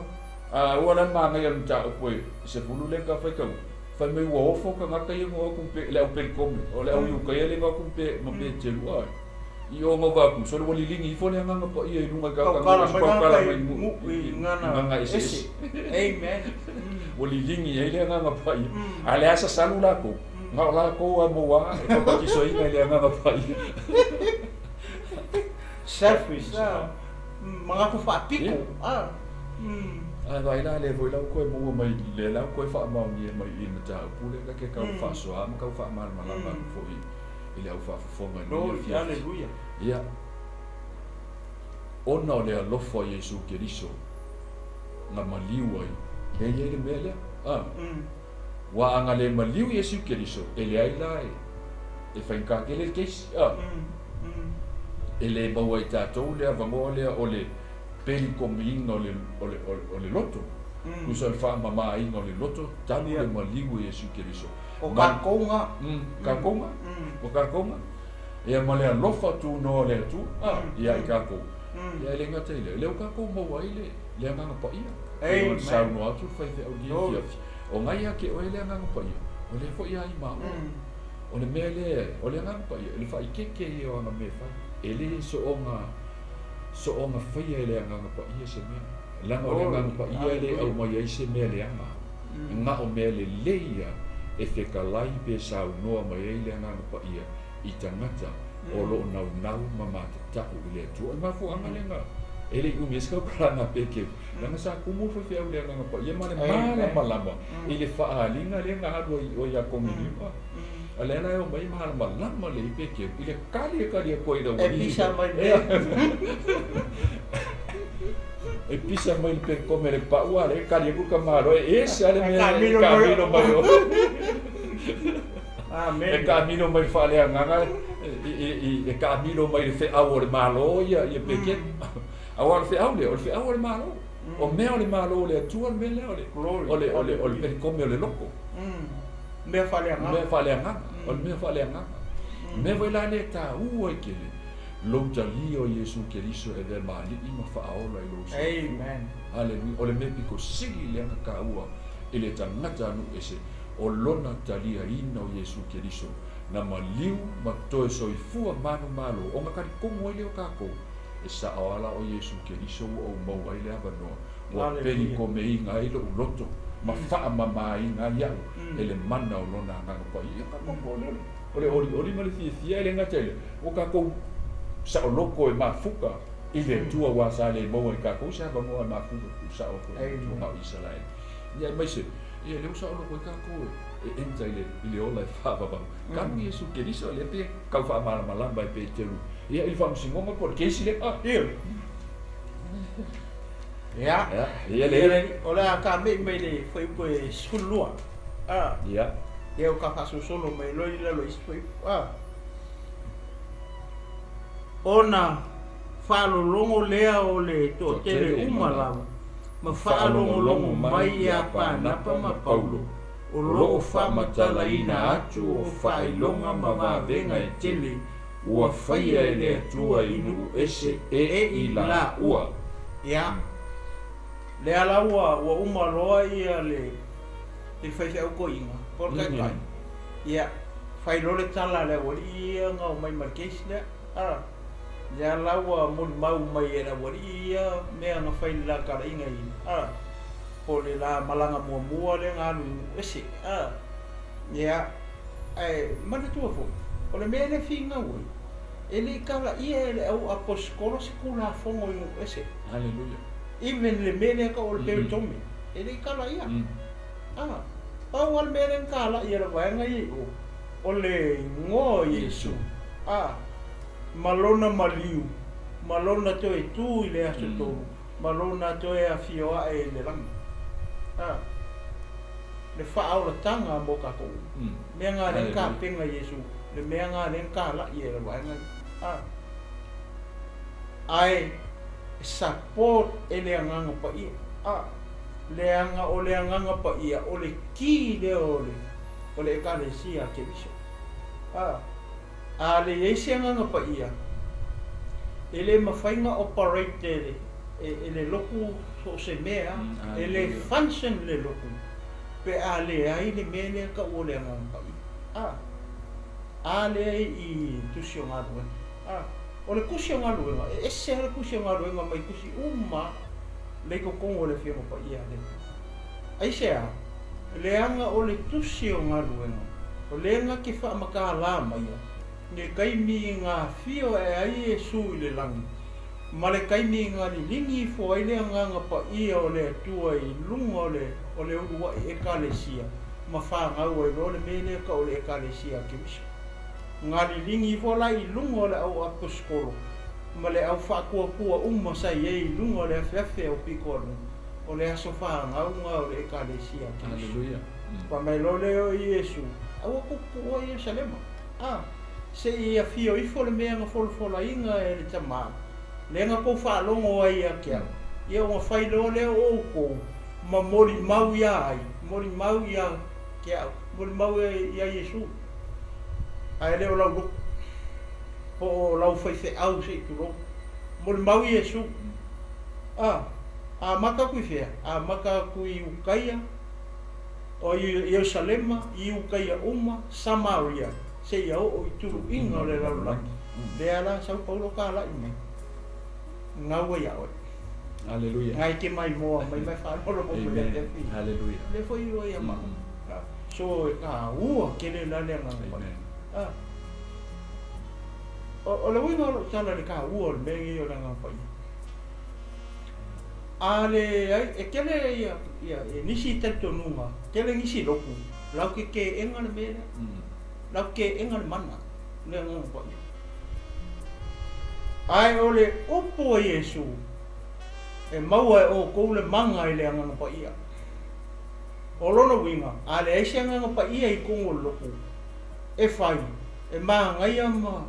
a ua la le manaia o le mataupu e 10 lea na ta faitaua. Fai mai ua ofo tagata ia igoa atu le au pelikome, o le au Iukaia le igoa atu pe ma Peteru a i o ga atu sole ua liligi ifo le Agaga Paia i luga i Tautala mai tagata i gagana ese. Amen. Ua liligi ai le Agaga Paia. A le a sasalu lakou, na o lakou a maua e papatisoina i le Agaga Paia. Selfish. Manatu faapito. Ae vaai la, lea foi la ua toe maua mai, lea la ua toe faamaonia mai i le mataupu lea ta te tau faasoa ma tau faamalamalama atu foi i le au faafofoga i lenei afiafi. Ia, ona o le alofa o Iesu Keriso na maliu ai, lea e i ai le mea lea. A, ua a na le maliu Iesu Keriso, e leai la e faigata tele le keisi. A, e le maua e tatou le avanoa lea o le pelikomiina o le, o le, o le loto. Tusa o le faamamaina o le loto talu le maliu o Iesu Keriso. O tatou na. Tatou na. O tatou na. Ia ma le alofa tunoa o le Atua ia i tatou. Ia e le gata i lea, lea ua tatou maua ai le, le Agaga Paia. Amen. E saunoa atu le faifeau i lenei afiafi. O na ia te oe le Agaga Paia, o lea foi ia i maua. O le mea lea, o le Agaga Paia, le faaikeke ia o ana mea e fai. E le soona soona faia e le Agaga Paia se mea. Leaga o le Agaga Paia e le aumai ai se mea leaga. Na o mea lelei ia e fetalai pe saunoa mai ai le Agaga Paia i tagata o lo o naunau ma matatau i le Atua. O le mafuaaga lea na e le i umi ai se tautalaga a Peteru, leaga sa tumu le faifeau i le Agaga Paia ma le malamalama i le faaaliga lea na alu ai i o ia Konelio. A lea la e omai malamalama lelei Peteru i le tali e tali atu ai i le aualii. E pisa mai le E pisa mai le pelikome le pau a lea e tali atu le tamaloa e ese lava le mea e taamilo mai o. Amen. E taamilo mai le faaleagaga e taamilo mai le feau o le Malo ia ia Peteru. Aua o le feau lea, o le feau o le Malo. O mea o le Malo o le Atua le mea lea o le o le o le o le pelikome o le loto. Mea faaleagaga. Mea faaleagaga. O le mea faaleagaga. Mea foi la lea e taua ai tele lou talia o Iesu Keriso e avea ma Alii ma Faaola i lou soifua. Amen. Aleluia. O le mea pito sili lea na taua i le tagata a nuu ese, o lona taliaina o Iesu Keriso na maliu ma toe soifua manumalo ona talitonu ai lea o tatou e sao ala o Iesu Keriso ua ou maua ai le avanoa ua pelikomeina ai lou loto ma faamamaina ai au e le mana o lona Agaga Paia. Ia tatou o le o le olioli ma le fiafia e le gata i lea, ua tatou saoloto e mafuta i le Atua aua sa le maua e tatou se avanoa e mafuta tuusao atu ai i le Atua na o Isaraele. Ia aemaise, ia lea ua saoloto ai tatou e enter i le, i le ola e faavavau. Talu Iesu Keriso, lea pei e tau faamalamalama e Peteru, ia i le faamasinoga po o le kesi lea. Ah. Ia. Ia. Ia, ia le. O le a tame'i mai le fuaiupu e 12. Ah. Ia. Ia ua ta faasolosolo mai loa i lalo o isi fuaiupu. Ah. Ona faalologo lea o le toatele uma lava ma faalogologo mai iā Panapa ma Paulo, o lo o faamatalaina atu o faailoga ma vavega e tele ua faia e le Atua i nuu ese e i laua. Ia, lea la ua ua uma loa ia le le faifeau toeaina po o le taitai. Ia, fai loa le tala a le aualii ia na omai ma le case lea. A, lea la ua molimau mai e le aualii ia mea na fai i le la talaiga i, a, po o le la malaga muamua lea na alu i nuu ese. A, ia, ae manatua foi, o le mea lea e finau ai, e le i talaia e le au aposetolo se Tulafono i nuu ese. Haleluia. Even le mea lea e tau o le peritome, e le i talaia. A, pau lava le mea lea na talai e le vaega ia i o, o le igoa o Iesu, a, ma lona maliu, ma lona toe tu i le aso tolu, ma lona toe afio ae i le lagi. A, le faaolataga mo tatou uma. Mea na lea na tapena Iesu, le mea na lea na talai e le vaega ia. A, ae support e le Agaga Paia. A, leaga o le Agaga Paia o le ki lea o le o le Ekalesia a Keriso. A, a le i ai se Agaga Paia, e le mafai na operate e le, e, e le lotu so o se mea, e le function le lotu. Pe a leai le mea lea e tau o le Agaga Paia. A. A lea i Tusi o Galuega. A. O le Tusi o Galuega, e ese lava le Tusi o Galuega mai tusi uma lea i totonu o le Afioga Paia a le Atua. Aisea? Leaga o le Tusi o Galuega, o lea na te faamatala maia le taimi na afio ae ai Iesu i le lagi, ma le taimi na liligi ifo ai le Agaga Paia o le Atua i luga o le o le uluai Ekalesia, ma fanau ai loa le mea lea tau o le Ekalesia a Keriso. Na liligi ifo la i luga o le au aposetolo ma le au faatuatua uma sa i ai i luga o le afeafe au pito a luga, o le aso fanau na o le Ekalesia a Keriso. Fai mai loa lea o Iesu, Aua tou tuua Ierusalema, a, se i afio ifo le mea na folafolaina e le Tama, lea na tou faalogo ai ia te au, ia ona fai loa lea o outou ma molimau ia ai, molimau ia te au, molimau ia Iesu, ae le o lau loto, po o lau faifeau se i tulou. Molimau Iesu. A, amata atu i fea? Amata atu i Ukaia, o Ierusalema, i Ukaia uma, Samaria, seia oo i tuluiga o le lalolagi. Lea la sau Paulo talai mai, Gau ai ia oe. Aleluia. Ngai te maimoa mai ma e faalogologo mai le afiafi. Aleluia. Lea foi iloa ia maua. So e taua tele la le Agaga Paia. O le uiga o lou tala i le taua o le mea lenei o le Agaga Paia, a leai, e tele ia, ia nisi talitonuga, tele nisi lotu, latou te teena le mea lea. Latou te teena le mana o le Agaga Paia. Ae o le upu a Iesu, e maua e outou le mana i le Agaga Paia. O lona uiga, a leai se Agaga Paia i totonu o le lotu, e fai, e manaia ma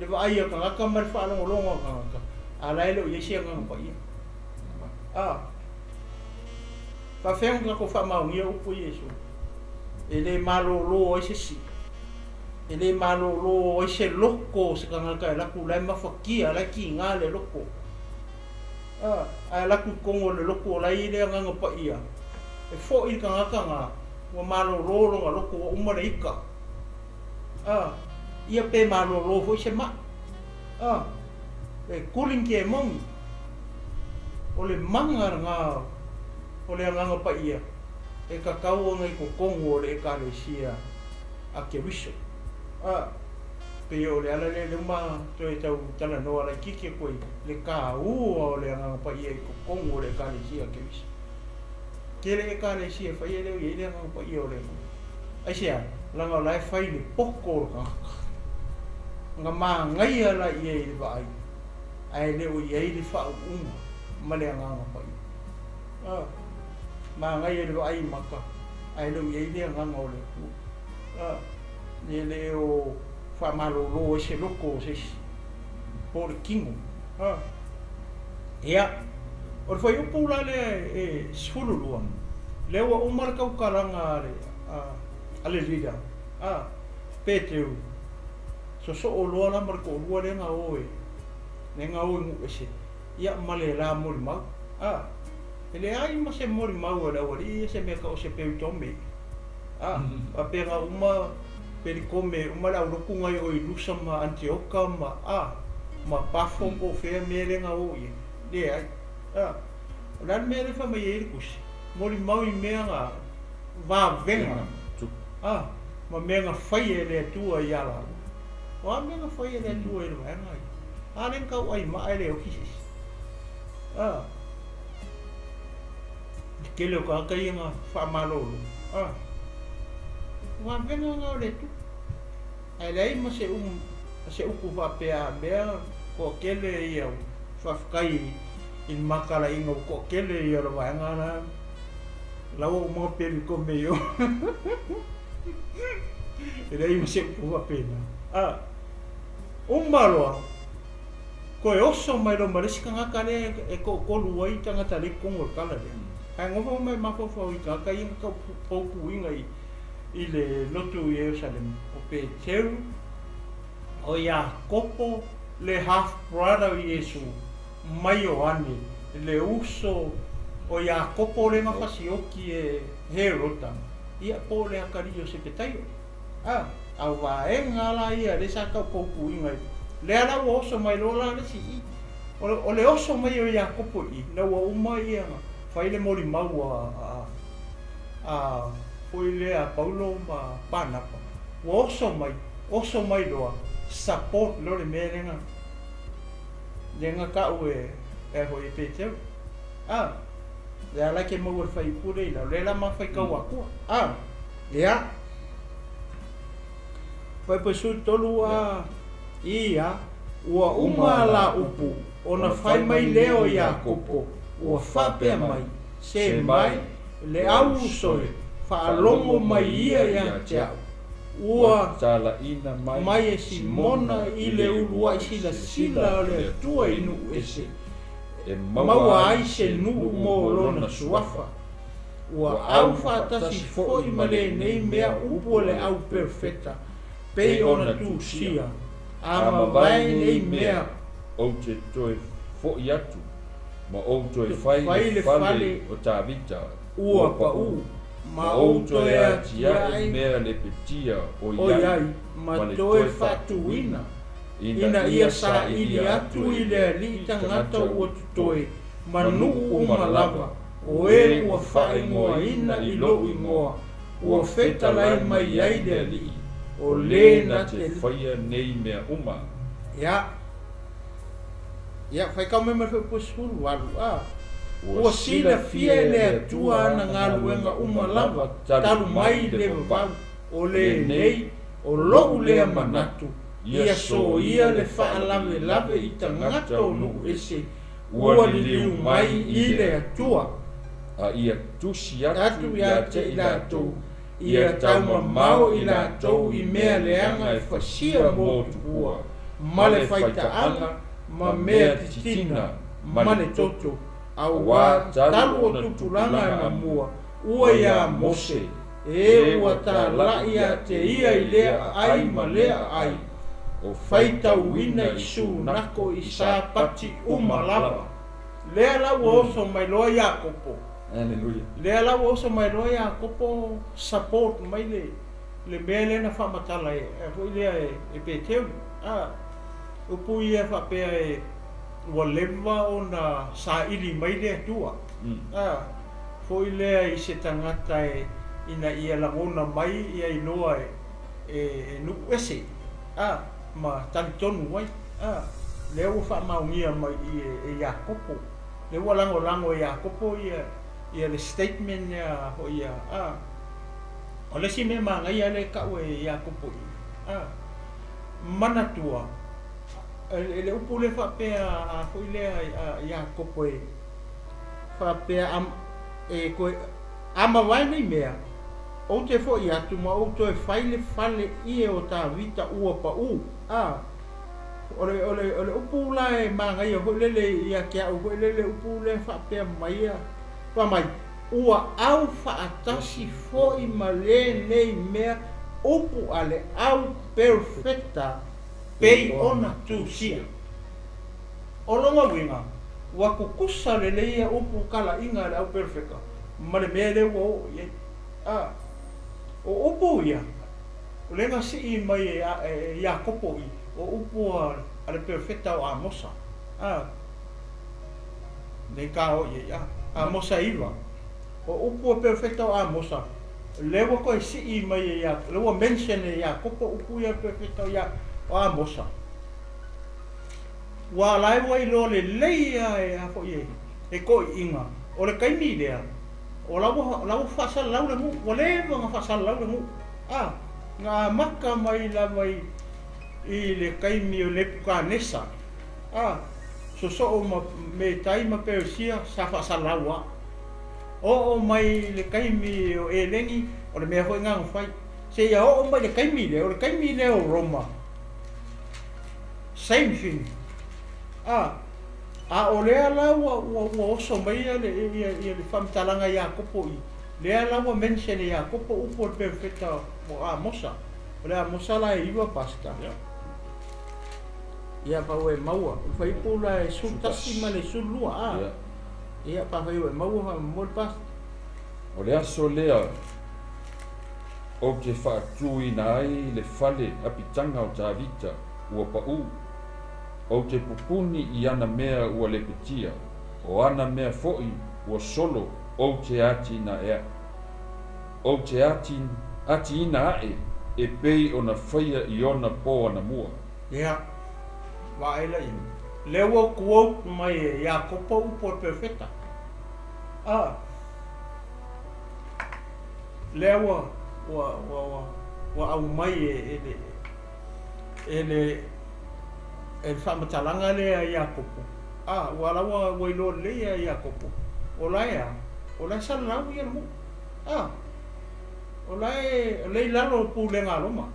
le vaai a tagata ma le faalogologo a tagata, a la e le o i ai se Agaga Paia. A faafefea ona tatou faamaonia upu a Iesu? E le malolo ai se sii, e le malolo ai se loto o se tagata e alu atu la e mafatia, la e tiga le loto. A, ae alu atu i totonu o le loto o la e i ai le Agaga Paia, e foi le tagata na, ua malolo lona loto ua uma le ita. A, ia pe malolo foi se mai. A, e cooling ke moni. O le mana lena o le Agaga Paia e tatau ona i totonu o le Ekalesia a Keriso. A, pei o le ala lea lea ua toe tau talanoa laitiiti atu ai le taua o le Agaga Paia i totonu o le Ekalesia a Keriso. Tele Ekalesia e fai e le o i ai le Agaga Paia o le Atua. Aisea? Leaga o la e fai le poto o le tagata. Na manaia la i ai i le vaai, ae le o i ai le faauuga ma le Agaga Paia. A, manaia i le vaai i maka, ae le o i ai le Agaga o le Atua. A, e le o faamalolo ai se loto o se isi, po o le tino. A, ia, o le fuaiupu la lea e 12, lea ua uma le tautalaga a le, a, a le leader, a, Peteru, sosoo loa la ma le toalua lea na o e, lea na o i Nuuese, ia ma le la molimau. A, e leai ma se molimau a le aualii ia se mea tau o se peritome. A, faapea na uma peritome uma le aulotu na i o i Lusa ma Anitioka ma, a, ma Pafo po o fea mea lea na o i ai. Leai. A, o le a le mea lea e fai mai ai le tusi? Molimau i mea na vavega, a, ma mea na fai e le Atua iā lāua. O a mea na fai e le Atua i le vaega ia? A lea na tauai maa e le oki se isi. A, le tele o tagata ia na faamalolo. A, o vavega na o le Atua. Ae leai ma se um, se upu faapea a mea toatele ia faafetai i le matalaiga ua toatele ia o le vaega la la ua uma ona pelu i kome i o. E leai ma se upu faapena. A, uma loa, toe oso mai loa ma le isi tagata lea e toatolu ai tagata lea i totonu o le tala lea. Ae nofo mai mafaufau i tagata ia na tau poutuina i i le lotu i Ierusalema, o Peteru, o Iakopo, le half brother o Iesu, ma Ioane, le uso o Iakopo lea na fasioki e Herota. Ia, po o le atalii o Sepetaio. A, a o vaega la ia lea sa tau poupuiga ai. Lea la ua oso mai loa la le isi i. O le, o le oso mai o Iakopo i i, ina ua uma ia na fai le molimau a, a, a, foi lea a Paulo ma Panapa. Ua oso mai, oso mai loa, support loa le mea lea na, lea na tau e, e a foi e Peteru. A, lea la e te maua i le fuaiupu lea i lalo, lea la ma faitau atua. A, ia. Fuaiupu 13 a, ia, ua uma la upu, ona fai mai lea o Iakopo, ua faapea mai, Se mai, le au uso e, faalogo mai ia ia te au. Ua talaina mai e Simona i le uluai silasila o le Atua i nuu ese, e maua ai se nuu mo lona suafa. Ua au faatasi foi ma lenei mea upu o le au perofeta, pei ona tusia, A mavae nei mea, Ou te toe foi atu ma ou toe fai le fale o Tavita ua paʻu, ma ou toe atiae mea lepetia o o i ai i ai, ma ma le toe toe faatuina, faatuina, ina ina ia ia saili sailia atu atu i i le le Alii Alii tagata tagata ua ua totoe totoe ma ma nuu nuu uma uma lava, lava, o o e e ua ua faaigoaina faaigoaina i i lou lou igoa, igoa, ua ua fetalai fetalai mai mai ai ai le le Alii, Alii, o o le le na na te te faia nei mea uma. Ia, ia, faitau mai ma le fuaiupu 18 a. Ua Ua silafia silafia e e le le Atua Atua ana ana galuega galuega uma uma lava lava talu talu mai mai le le vavau, vavau, o o lenei, lenei, o o lo'u lou lea lea manatu, manatu, ia ia soia soia le le faalavelave faalavelave i i tagata tagata o o nuu nuu ese ese ua ua liliu liliu mai mai i i le le Atua. Atua, a ia tusi Atu atu ia ia te te i i latou, latou, ia ia taumamao taumamao i i latou latou i i mea mea leaga leaga e e fasia fasia mo mo tupua, tupua, ma ma le le faitaaga, faitaaga, ma ma mea mea titina, titina, ma ma le le toto, toto, auā auā talu talu o ona tupulaga tupulaga anamua, amua, ua ua iā iā Mose, Mose, e e ua ua tala'i tala'i ia ia te te ia ia i i lea lea aai aai ma ma lea lea aai, aai, o faitauina faitauina i i sunako sunako i i sapati sapati uma uma lava. lava. Lea la ua oso mai loa Iakopo. Aleluia. Lea la ua oso mai loa Iakopo support mai le le mea lea na faamatala e e foi lea e, e Peteru. A, upu ia faapea e ua leva ona saili mai le Atua. A, foi lea i se tagata e ina ia lagona mai ia iloa e e, e nuu ese. A, ma talitonu ai. A, lea ua faamaonia mai i e, e Iakopo. Lea ua lagolago e Iakopo ia ia le statement lea foi ia. A, o le isi mea magaia lea e tau e Iakopo i. A, manatua e le upu lea faapea a foi lea a Iakopo e faapea am, e toe a mavae nei mea, ou te fo'i atu ma ou toe fai le fale ie o Tavita ua paʻu. A, o le, o le, o le upu la e magaia foi lele ia te au foi lele upu lea faapea mai ia, fai mai, ua au faatasi foi ma lenei mea upu a le au perofeta pei ona tusia. O lona uiga, ua tutusa lelei ia upu talaiga a le au perofeta ma le mea lea ua oo i ai. A, o upu ia, o lea na sii mai e, e Iakopo i, o upu a, a le perofeta o Amosa. A, nei ka o i ai, a, Amosa 9. O upu a perofeta o Amosa, lea ua toe sii mai e ia, lea ua mention e Iakopo upu ia perofeta o, ia, o Amosa. Ua ala ai ua iloa lelei ia e a foi e, e to'i'iga. O le taimi lea, o la ua, la ua faasalalau le nuu, ua leva ona faasalalau le nuu. A, na amata mai lava i, i le taimi o Nepukanesa. A, sosoo ma Metai ma Peresia sa faasalalau a. Oo mai le taimi o Eleni, o le mea foi na na fai. Seia oo mai le taimi lea, o le taimi lea o Roma. Same thing. A, a o lea la ua, ua, ua oso mai ia le, ia, ia le faamatalaga Iakopo i. Lea la ua mention e Iakopo upu o le perofeta o Amosa. O le Amosa la e 9 pasta. Ia. Ia pa ua e maua. O le fuaiupu la e 11 ma le 12 a. Ia. Ia pa fai ua e maua faamolemole pasta. O le aso lea Ou te faatuina ai le fale apitaga o Tavita ua paʻū. Ou te pupuni i ana mea ua lepetia, o ana mea foʻi ua solo ou te atinaea. Ou te atiina aʻe e pei ona faia i ona pō anamua. Ia, vaai laia. Lea ua quote mai e Iakopo upu a le perofeta. A. Lea ua, ua, ua, ua, ua aumai e, e le, e le, e le faamatalaga lea a Iakopo. A, ua la ua, ua iloa lelei e Iakopo, o la e a? O la e salalau ia le nuu. A, o la e, o lea i lalo o pulega a Roma.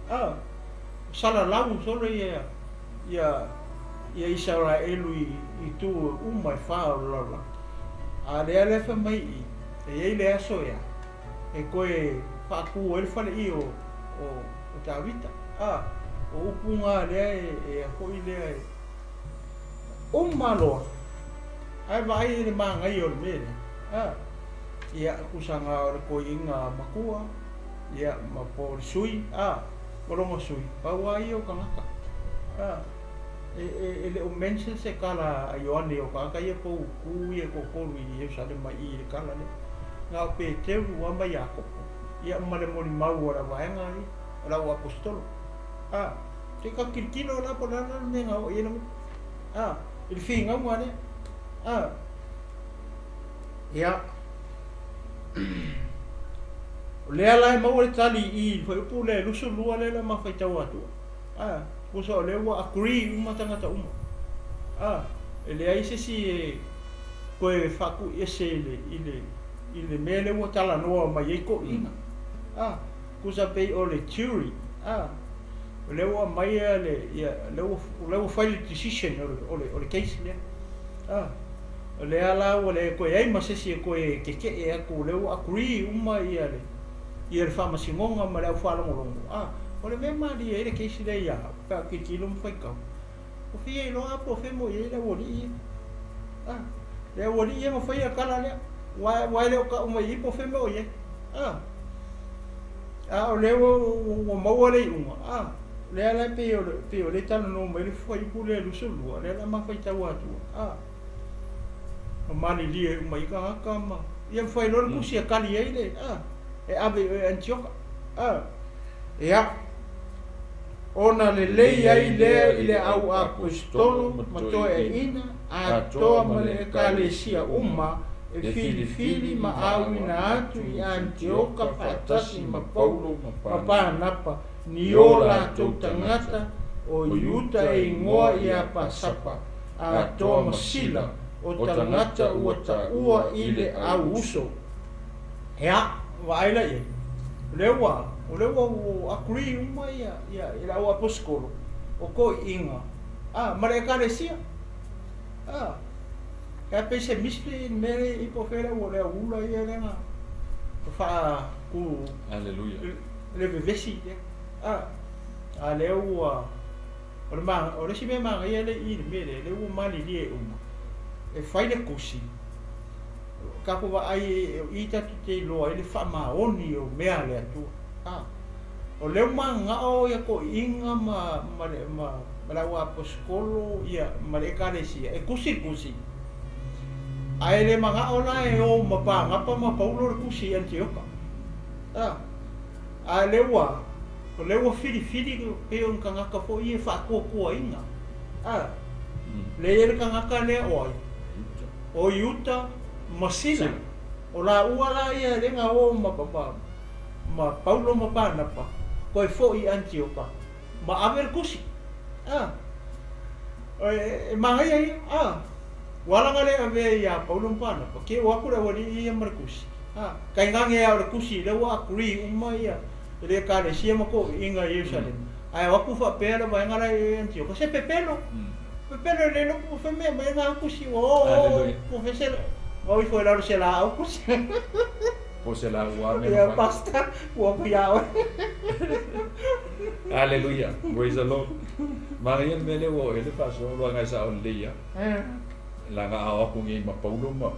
A, salalau solo ia, ia, ia Isaraelu i, i itu uma e fa o le lalolagi. A lea lea fai mai i i, e i ai le aso e a, e toe faatu ai le faleii o, o, o Tavita. A, o upu na lea e, e a foi lea e uma loa, ae vaai i le manaia o le mea lea. A, ia, tusaga o le toeaina matua, ia, ma po o le sui, a, ma lona sui, pau lava ia o tagata. A, e, e, e le o mention se tala a Ioane o tagata ia po o tu ia e toatolu i Ierusalema i i le tala lea. Na o Peteru lava ma Iakopo, ia ma le molimau a le vaega ia, o le au aposetolo. A, se i tatou tilotilo la po o le a la le mea na oo i ai le nuu. A, i le finauga lea. A, ia, o lea la e maua le tali i i le fuaiupu lea e 22 lea la ma faitau atua. A, tusa o lea ua agree uma tagata uma. A, e leai se isi e toe faatuiese i le, i le, i le mea lea ua talanoa mai ai toeaiina. A, tusa pei o le jury. A, o lea ua aumai le, ia, lea ua, lea ua fai le decision o le, o le, o le case lea. A, o lea la ua le toe ai ma se isi e toe kekeʻe atu, o lea ua agree uma ia le, ia le faamasinoga ma le au faalogologo. A, o le mea malie ai le case lea ia au, pe a tilotilo ma faitau, ua fia iloa lava po o fea mo i ai le aualii ia. A, le aualii ia na faia le tala lea, aua e le o tau mai i i po o fea mea o i ai. A, a o lea ua, ua maua le iuga. A, lea la e pei o le, pei o lea e talanoa mai le fuaiupu lea e 22, lea la ma faitau atua. A, ma malilie uma i tagata ma ia ma fai loa le tusi e tali ai le, a, e ave i oe Anitioka. A, ia, ona lelei ai lea i le au aposetolo ma toeaiina atoa ma le ekalesia uma e filifili ma auina atu i Anitioka faatasi ma Paulo ma Paranapa ni o latou tagata o Iuta e igoa ia Pasapa atoa ma Sila o tagata ua taua i le au uso. Ia, vaai la i ai, o lea ua, o lea ua, ua agree uma ia, ia, i le au aposetolo, o toeaiina, a, ma le ekalesia. A, e pei se mystery le mea lea i po o fea le au, le au ula ia lea na faatu. Hallelujah. Le vevesi lea. A, a lea ua, o le ma, o le isi mea manaia lea i i le mea lea, lea ua malilie uma, e fai le tusi, tatou vaai o i tatou te iloa ai le faamaoni o mea a le Atua. A, o lea ua mananao ia toeaiina ma, ma le, ma, ma le au aposetolo ia, ma le ekalesia e tusi le tusi. Ae le manao la e o ma Paranapa ma Paulo le tusi i Anitioka. A, a lea ua, o lea ua filifili pei o ni tagata foi ia e faatuatuaina. A, lea e i ai le tagata lea o ai? O Iuta ma Sila. O laua la ia lea na o ma, ma, ma Paulo ma Paranapa, toe foi i Anitioka ma ave le tusi. A, e, e manaia ia. A, ua ala ona le avea ia Paulo ma Paranapa, ke o atu le aualii ia ma le tusi. A, tainane lava o le tusi lea ua agree uma ia le ekalesia ma toeaiina i Ierusalema. Ae o atu faapea le vaega la i Anitioka, se pepelo. Pepelo e le iloa po o fea mea e aumai ai na tusi, ua o o po o fea se, o ifo i lalo o se laau tusi. Po o se laau a mea na fai. Pastor, ua atu ia oe. Hallelujah. Praise the Lord. Manaia le mea lea ua oo i ai le faasoa, ua agai sao lelei lava. Leaga a o atu nei ma Paulo ma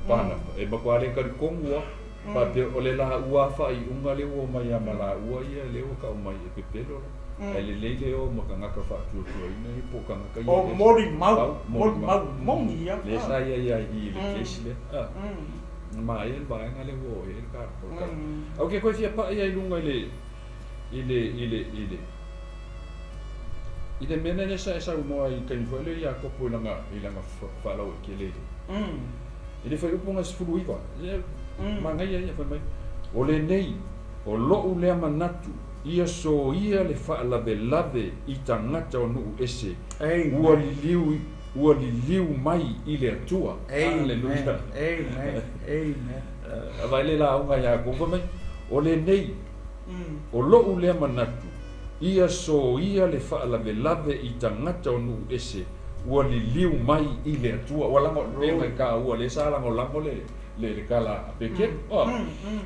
Paranapa, e matua le talitonu lava. Faapea o le laua faaiuga lea ua omai lava ma laua ia lea ua tau mai e pepelo la. Ae lelei le o ma tagata faatuatuaina ia po o tagata ia. O molimau, molimau moni ia. Lea sa i ai i i le case lea. Na manaia le vaega lea ua oo i ai le tala. Ae ou te toe fia pai lava i luga i le i le i le i le i le mea lea sa e saunoa ai i le taimi foi lea Iakopo i lana i lana faalauaitele i le i le fuaiupu 19, ia manaia ia fai mai, o lenei, o lo'u lea manatu, ia soia le faalavelave i tagata o nuu ese, ua liliu ua liliu mai i le Atua. Aleluia. Amen. Amen. Vaai le lauga ia Iakopo fai mai, o lenei, o lo'u lea manatu, ia soia le faalavelave i tagata o nuu ese, ua liliu mai i le Atua. Ua lago le mai taua lea sa lagolago le le le tala a Pekelu.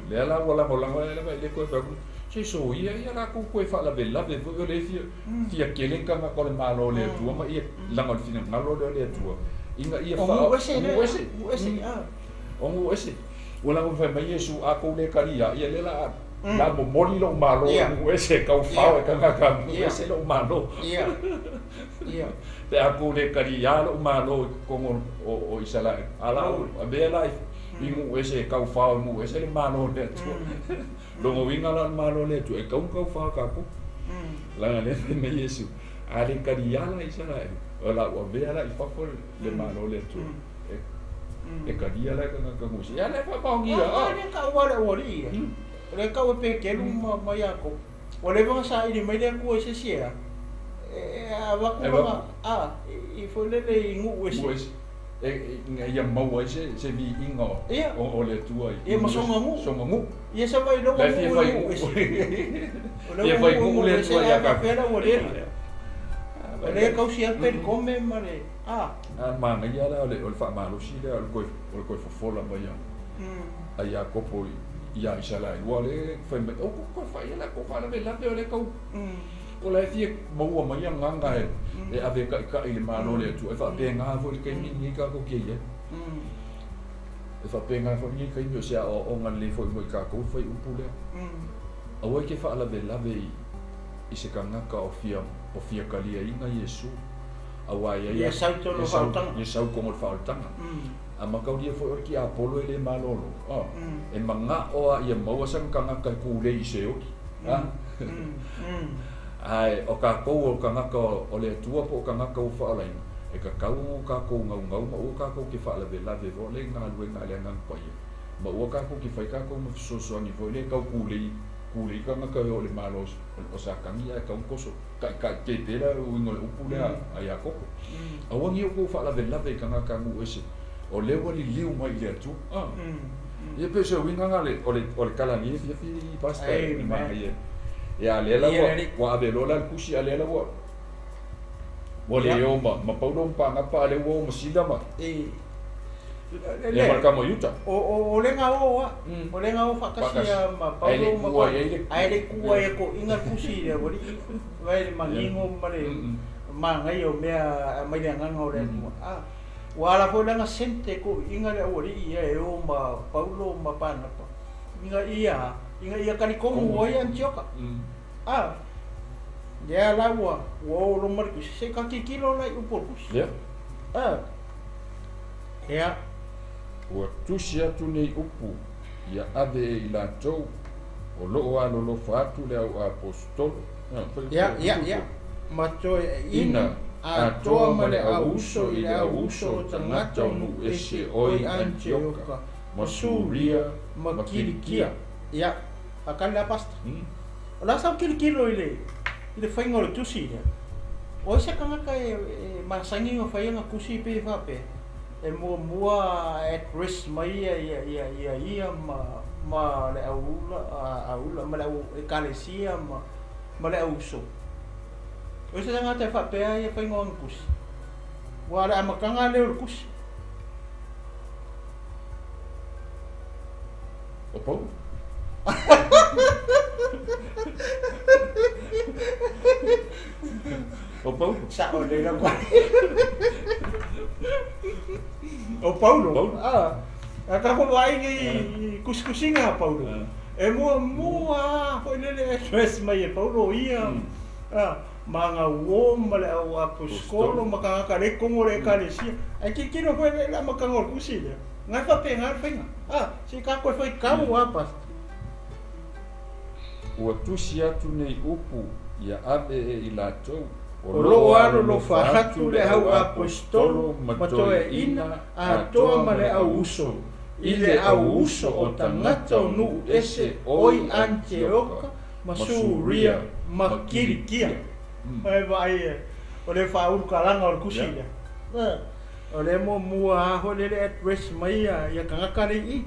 Lea la ua lagolago ai lava i le toe fai atu, se soia ia latou toe faalavelave foi o lea e fia fia tele tagata o le Malo o le Atua ma ia leaga o le finagalo lea o le Atua ina ia O nuu ese lea. Nuu ese. O nuu ese. Ua lago fai mai Iesu, a tou le talia, ia lea la la momoli lou malo i nuu ese e taufao e tagata nuu ese lou malo. Pe a tou le talia lou malo i totonu o Isaraelu, a la avea la i nuu ese e taufao i nuu ese le malo o le Atua. Lona uiga la o le malo o le Atua, e tatau ona taufao tatou. Leaga lea fai mai Iesu, a le talia la Isaraelu, o la ua avea la i fafo le malo o le Atua. E talia la e tagata nuu ese. Ia lea e faamaonia. A lea taua le aualii ia. O lea tau e Petelu ma Iakopo. Ua leva ona saili mai le Atua i se isi ea, e avatu lana, a, i foi lele i nuu ese. Ina ia maua ai se viiga o le Atua i Ia, ma sona nuu. Sona nuu. Ia sa vaai lea ua nuu i nuu ese. O lea ua nuu i nuu ese ae faapea la ua le. O lea e tausi ai le pelikome ma le, a. A manaia la o le faamalosi lea o le toe fofola mai a Iakopo ia Isaraelu, aua o lea e fai mai, aua tou toe fai la tou faalavelave o lea tau, o la e fia maua mai agaga e ave e taitai i le Malo o le Atua. E faapena foi le taimi lenei tatou te i ai. E faapena foi lenei taimi o se aoaoga lelei foi mo i tatou le fuaiupu lea. Aua e te faalavelave i se tagata o fia o fia taliaina Iesu, aua e i ai Ia sau tonu o le faaolataga. Ia sau tonu o le faaolataga. A mataulia foi o le tiapolo e le malolo, e manao lava ia maua sana tagata e tulei i se oli. Ae o tatou o tagata o le Atua po o tagata ua faaolaina, e tatau ona o tatou naunau ma aua tatou te faalavelave foi lea i galuega a le Agaga Paia, ma aua tatou te fai tatou ma fesoasoani foi lea e tau tulei tulei tagata e o i le Malo o Satani ae tatau ona toso taitai tete la uiga o le upu lea a Iakopo. Aua ne i outou faalavelave i tagata nuu ese, o lea ua liliu mai i le Atua. Ia pei o se uiga lena o le o le tala nei afiafi Pastor e manaia. Ia a lea la ua ua ave loa la le tusi a lea la ua ua le o ma ma Paulo ma Paanapa a lea ua o ma Sila ma ia ma le tama o Iuta. O le ga o a, o le ga o faatasi ia ma Paulo ma Paanapa, ae le i tu ai e toeaiina le tusi i le aualii, vaai i le manino ma le manaia o mea e aumai le agaga o le Atua. A, ua ala foi la ona sente toeaiina le aualii ia e o ma Paulo ma Paanapa, ina ia ina ia talitonu ai Anitioka. A, lea la ua ua o loma le tusi, se i ta tilotilo la i upu o le tusi. A, ia. Ua tusi atu nei upu ia ave e i latou o loo alolofa atu le au aposetolo. Ia, ia, ia. Ma toeaiina atoa ma le au uso i le au uso o tagata o nuu ese o i Anitioka ma Suria ma Kilikia. Ia, faatali la Pastor. O le a sau tilotilo i le i le faiga o le tusi lea? O ai se tagata e masani ona fai ana tusi pei e faapea, e muamua address mai ia ia ia ia ma ma le au ula aula ma le au ekalesia ma ma le au uso. O ai se tagata e faapea ia faiga o ana tusi? Aua o le amataga lea o le tusi. O Paulo. O Paulo. Sao lelei lava. O Paulo. Paulo. Ah. A tatou vaai i tusitusiga a Paulo, e muamua lava foi lele address mai e Paulo ia ma ana uo ma le au aposetolo ma tagata lea i totonu o le Ekalesia. Ae tilotilo foi i le amataga o le tusi lea, na e faapena le faiga. A, se i tatou e faitau lava, Pastor. Ua tusi atu nei upu ia ave e i latou o lo o alolofa atu le au aposetolo ma toeaiina atoa ma le au uso, i le au uso o tagata o nuu ese o i Anitioka ma Suria ma Kilikia. E vaai e, o le faaulukalaga o le tusi lea, o lea muamua lava foi lea le address mai ia tagata lea i i.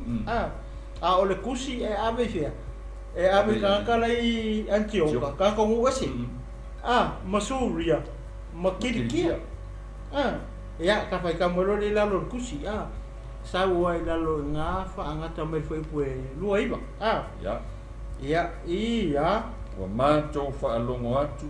A o le tusi e ave i fea? E ave i tagata la i Anitioka, tagata o nuu ese. A, ma Suria, ma Kilikia. A, ia, ka faitau mai loa lea i lalo o le tusi, a, sau ai i lalo i ga faagata mai le fuaiupu e 29. A, Ia. ia, ia. Ua matou faalogo atu,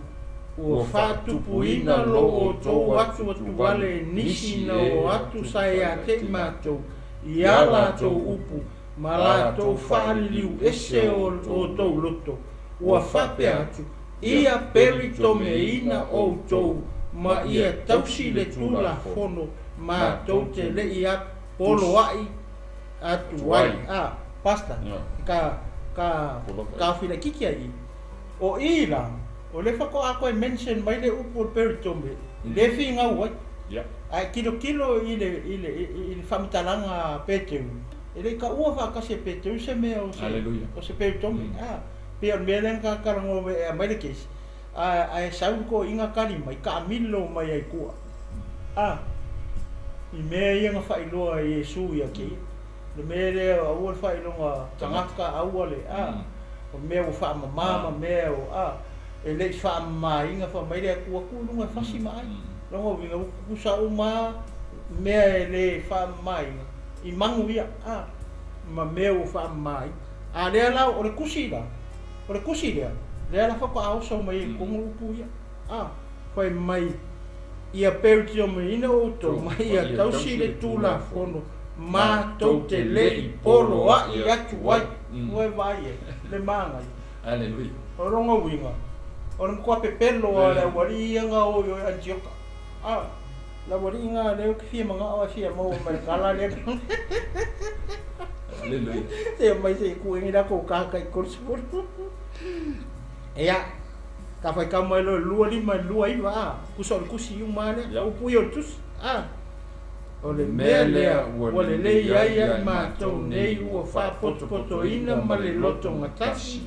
Ua faatupuina lo outou atuatuvale e nisi na o atu sa ia te i matou, i a latou upu, ma latou faaliliu ese o outou loto, ua faapea atu, Ia pelitomeina outou ma ia tausi le Tulafono matou te le i poloai atu ai. A, Pastor, ka, ka, taofi laitiiti ai i. O i la, o lea faatoa toe mention mai le upu o le peritome, le finau ai. Ae tilotilo i le, i le, i le faamatalaga a Peteru, e le i taua faatasi e Peteru se mea o se, o se peritome. A, pei o le mea lea na talanoa e aumai le case, ae sau le toeaina tali mai, taamilo mai ai tua. A, i mea ia na faailoa e Iesu ia te ia. Le mea lea, aua le faailoga tagata, aua le, a, o mea ua faamama ma mea o, a, e le i faamamaina, fai mai le Atua, tuu i luga e fasi ma ai. Lona uiga, ua tutusa uma lava mea e le faamamaina i manu ia, a, ma mea ua faamamaina. A lea la, o le tusi la, o le tusi lea, lea la faatoa oso mai ai i totonu upu ia, a, fai mai, Ia peritiomeina outou ma ia tausi le Tulafono matou te le i poloai atu ai. Ua e vaai ai, le manaia. Aleluia. O lona uiga, o le matua pepelo lava o le aualii ia na o i o i Anitioka. A, le aualii na lea ou te fia manao ae fia maua mai le tala lea. Aleluia. Se mai se i kuʻi latou kāka i 30. Ia, ka faitau mai loa i le 25 i le 29, a, tusa o le tusi uma lava lea, upu ia o le tusi, a. O le mea lea ua lelei ai ia i matou nei ua faapotopotoina ma le loto gatasi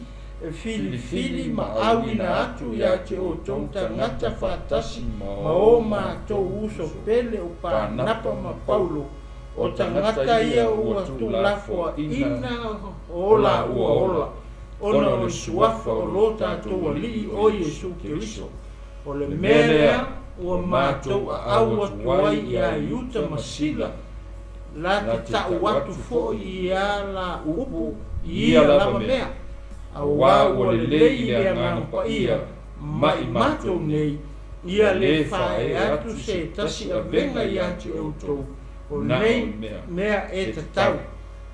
e filifili ma auina atu ia te outou tagata faatasi ma o matou uso pele o Panapa ma Paulo, o tagata ia ua tuulafoaina o laua ola, ona o le suafa o lo tatou Alii o Iesu Keriso. O le mea lea ua matou aau atu ai iā Iuta ma Sila, la te ta'u atu fo'i i a la upu i ia lava mea, auā ua lelei i le Agaga Paia ma i matou nei, ia lē faaee atu se tasi avega iā te outou, o nei mea e tatau,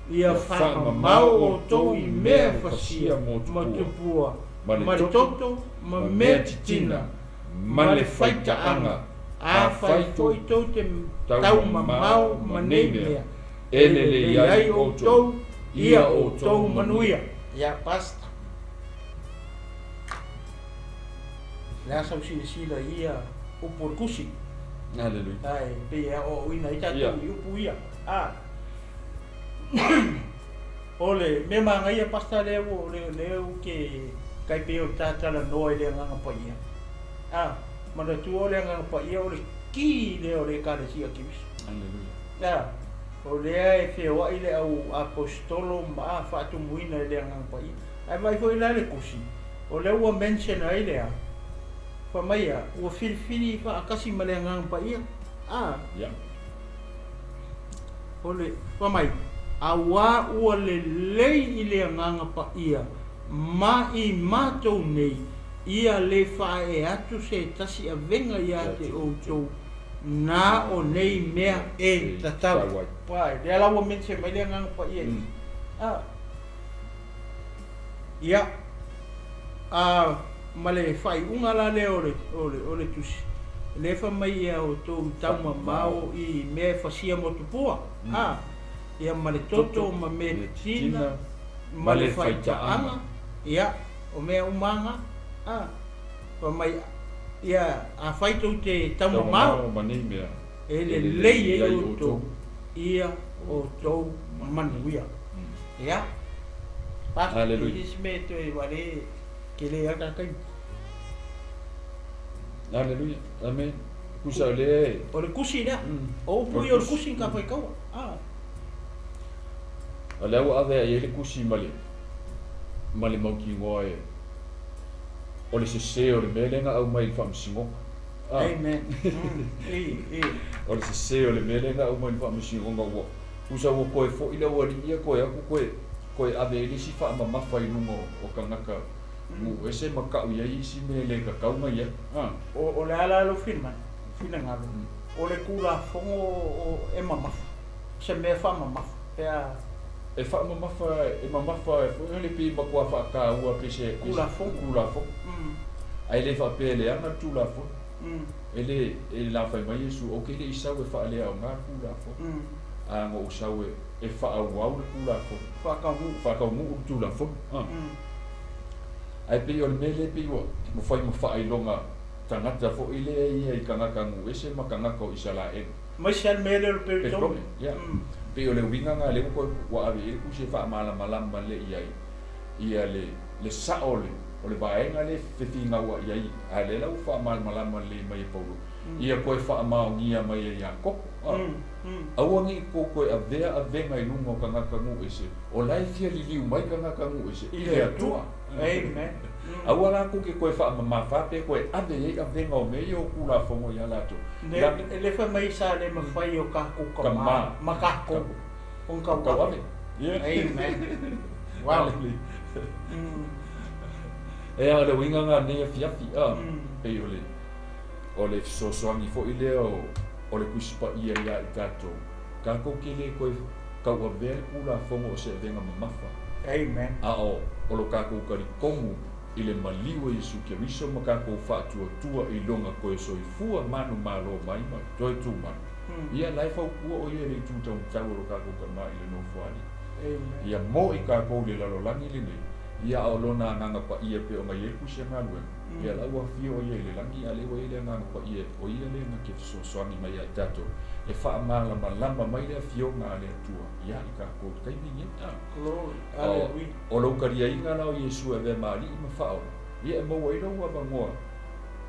ia faamamao outou i mea fasia ma tupua, ma le toto, ma mea titina, ma le faitaaga, afai foi tou te taumamao ma nei mea, e lelei ai outou ia outou manuia. Ia, basta. Le a sau silasila i ia upu o le tusi. Aleluia. Ae pei e aoaoina ai tatou i upu ia. A. O le mea manaia Pastor lea ua lea ou te tai pei o le ta talanoa i le Agaga Paia. A, manatua o le Agaga Paia o le ki lea o le Ekalesia Keriso. Aleluia. A, o lea e feoai le au aposetolo ma faatumuina e le Agaga Paia. Ae vaai foi la le tusi, o lea ua mention ai le a, fai mai a, ua filifili faatasi ma le Agaga Paia. A. Ia. O le, fai mai, auā ua lelei i le Agaga Paia ma i matou nei, ia le faaee atu se tasi avega ia te outou, Na o nei mea e tatau. Ai, lea la ua mention mai le Agaga Paia i. A. Ia, a, ma le faaiuga la lea o le, o le, o le tusi, lea e fai mai ia outou taumamao i mea e fasia mo tupua, a, ia ma le toto ma mea titina ma le faitaaga, ia, o mea uma lava na, a, fai mai, ia, afai tou te taumamao ma nei mea e lelei ai outou, ia outou manuia. Ia, Pastor, Hallelujah. isi mea toe wale ke le aka kai. Hallelujah. Amen. Kusa o le O le kusi lea. O upu ia o le kusi ka fai kaua. Ah. O lea ua ave ai le kusi ma le mautinoa e o le sesē o le mea lea na aumai i le faamasinoga. Ah. Amen. I, i. O le sesē o le mea lea na aumai i le faamasinoga ua kusa ua koe fo'i le auali'i ia koe aku koe koe ave ai le isi faamamafa i luga o tagata nuu ese ma ka'u i ai isi mea le tatau na iai. Ah. O le ala lo finman, finangalo. O le kula fongo o e mamafa. Se mea fa mamafa. Pea E faamamafa e mamafa e foi le pei matua faataua pe se Tulafono. Tulafono. Ae le faapea e leaga le Tulafono. E le e lafai mai Iesu ou te le i sau e faaleaoga le Tulafono. A na ou sau e faaauau le Tulafono. Whakahu. Faataunuu le Tulafono. Ah. Ae pei o le mea lea pei ua mafai ma faailoga tagata fo'i lea ia i tagata nuu ese ma tagata o Isalaelu. Mai se al mele o le peritome. Peritome, ia. Pei o le uiga na lea ua ua ave i ai le tusi e faamalamalama lea i ai ia le sa'o o le vaega lea fefinaua'i ai a lea la ua faamalamalama lelei mai e Paulo ia koe faamaonia mai e Iakopo. Ah. Aua nei kou koe avea avega i luga o tagata nuu ese o la e fia liliu mai tagata nuu ese i le Atua. Amen. Aua lakou ke koe faamamafā pe koe ave ai avega o mea ia o Tulafono iā latou. Ne, le fa mai sa le mawhai o kako ka Ka ma. ma. Ma kako. On ka kau ave. Ia. Amen. Wow. Hallelujah. E a le uiga ga nei afiafi a pei o le fesoasoani fo'i lea o le Tusi Paia iā i tatou tatou ke lē koe tauavea le Tulafono o se avega mamafa. Amen. A o lo tatou talitonu i le maliu o Iesu Keriso ma tatou faatuatua i lona toe soifua manumalo mai ma toe tumanu. Ia la e fautua o ia i le itu taumatau o lo tatou Tamā i le nofoalii. Amen. Ia mo i tatou le lalolagi lenei ia a o lona Agaga Paia pe ona i ai kusi galuega. Ia la ua afio o ia i le lagi a le ua i le Agaga Paia o ia lea na ke fesoasoani mai ai tatou e faamalamalama mai le afioga a le Atua ia i tatou taimi nei. Ah. Glory. Hallelujah. O lou kaliaiga la o Iesu e avea ma alii ma faaola ia e maua ai lou avanoa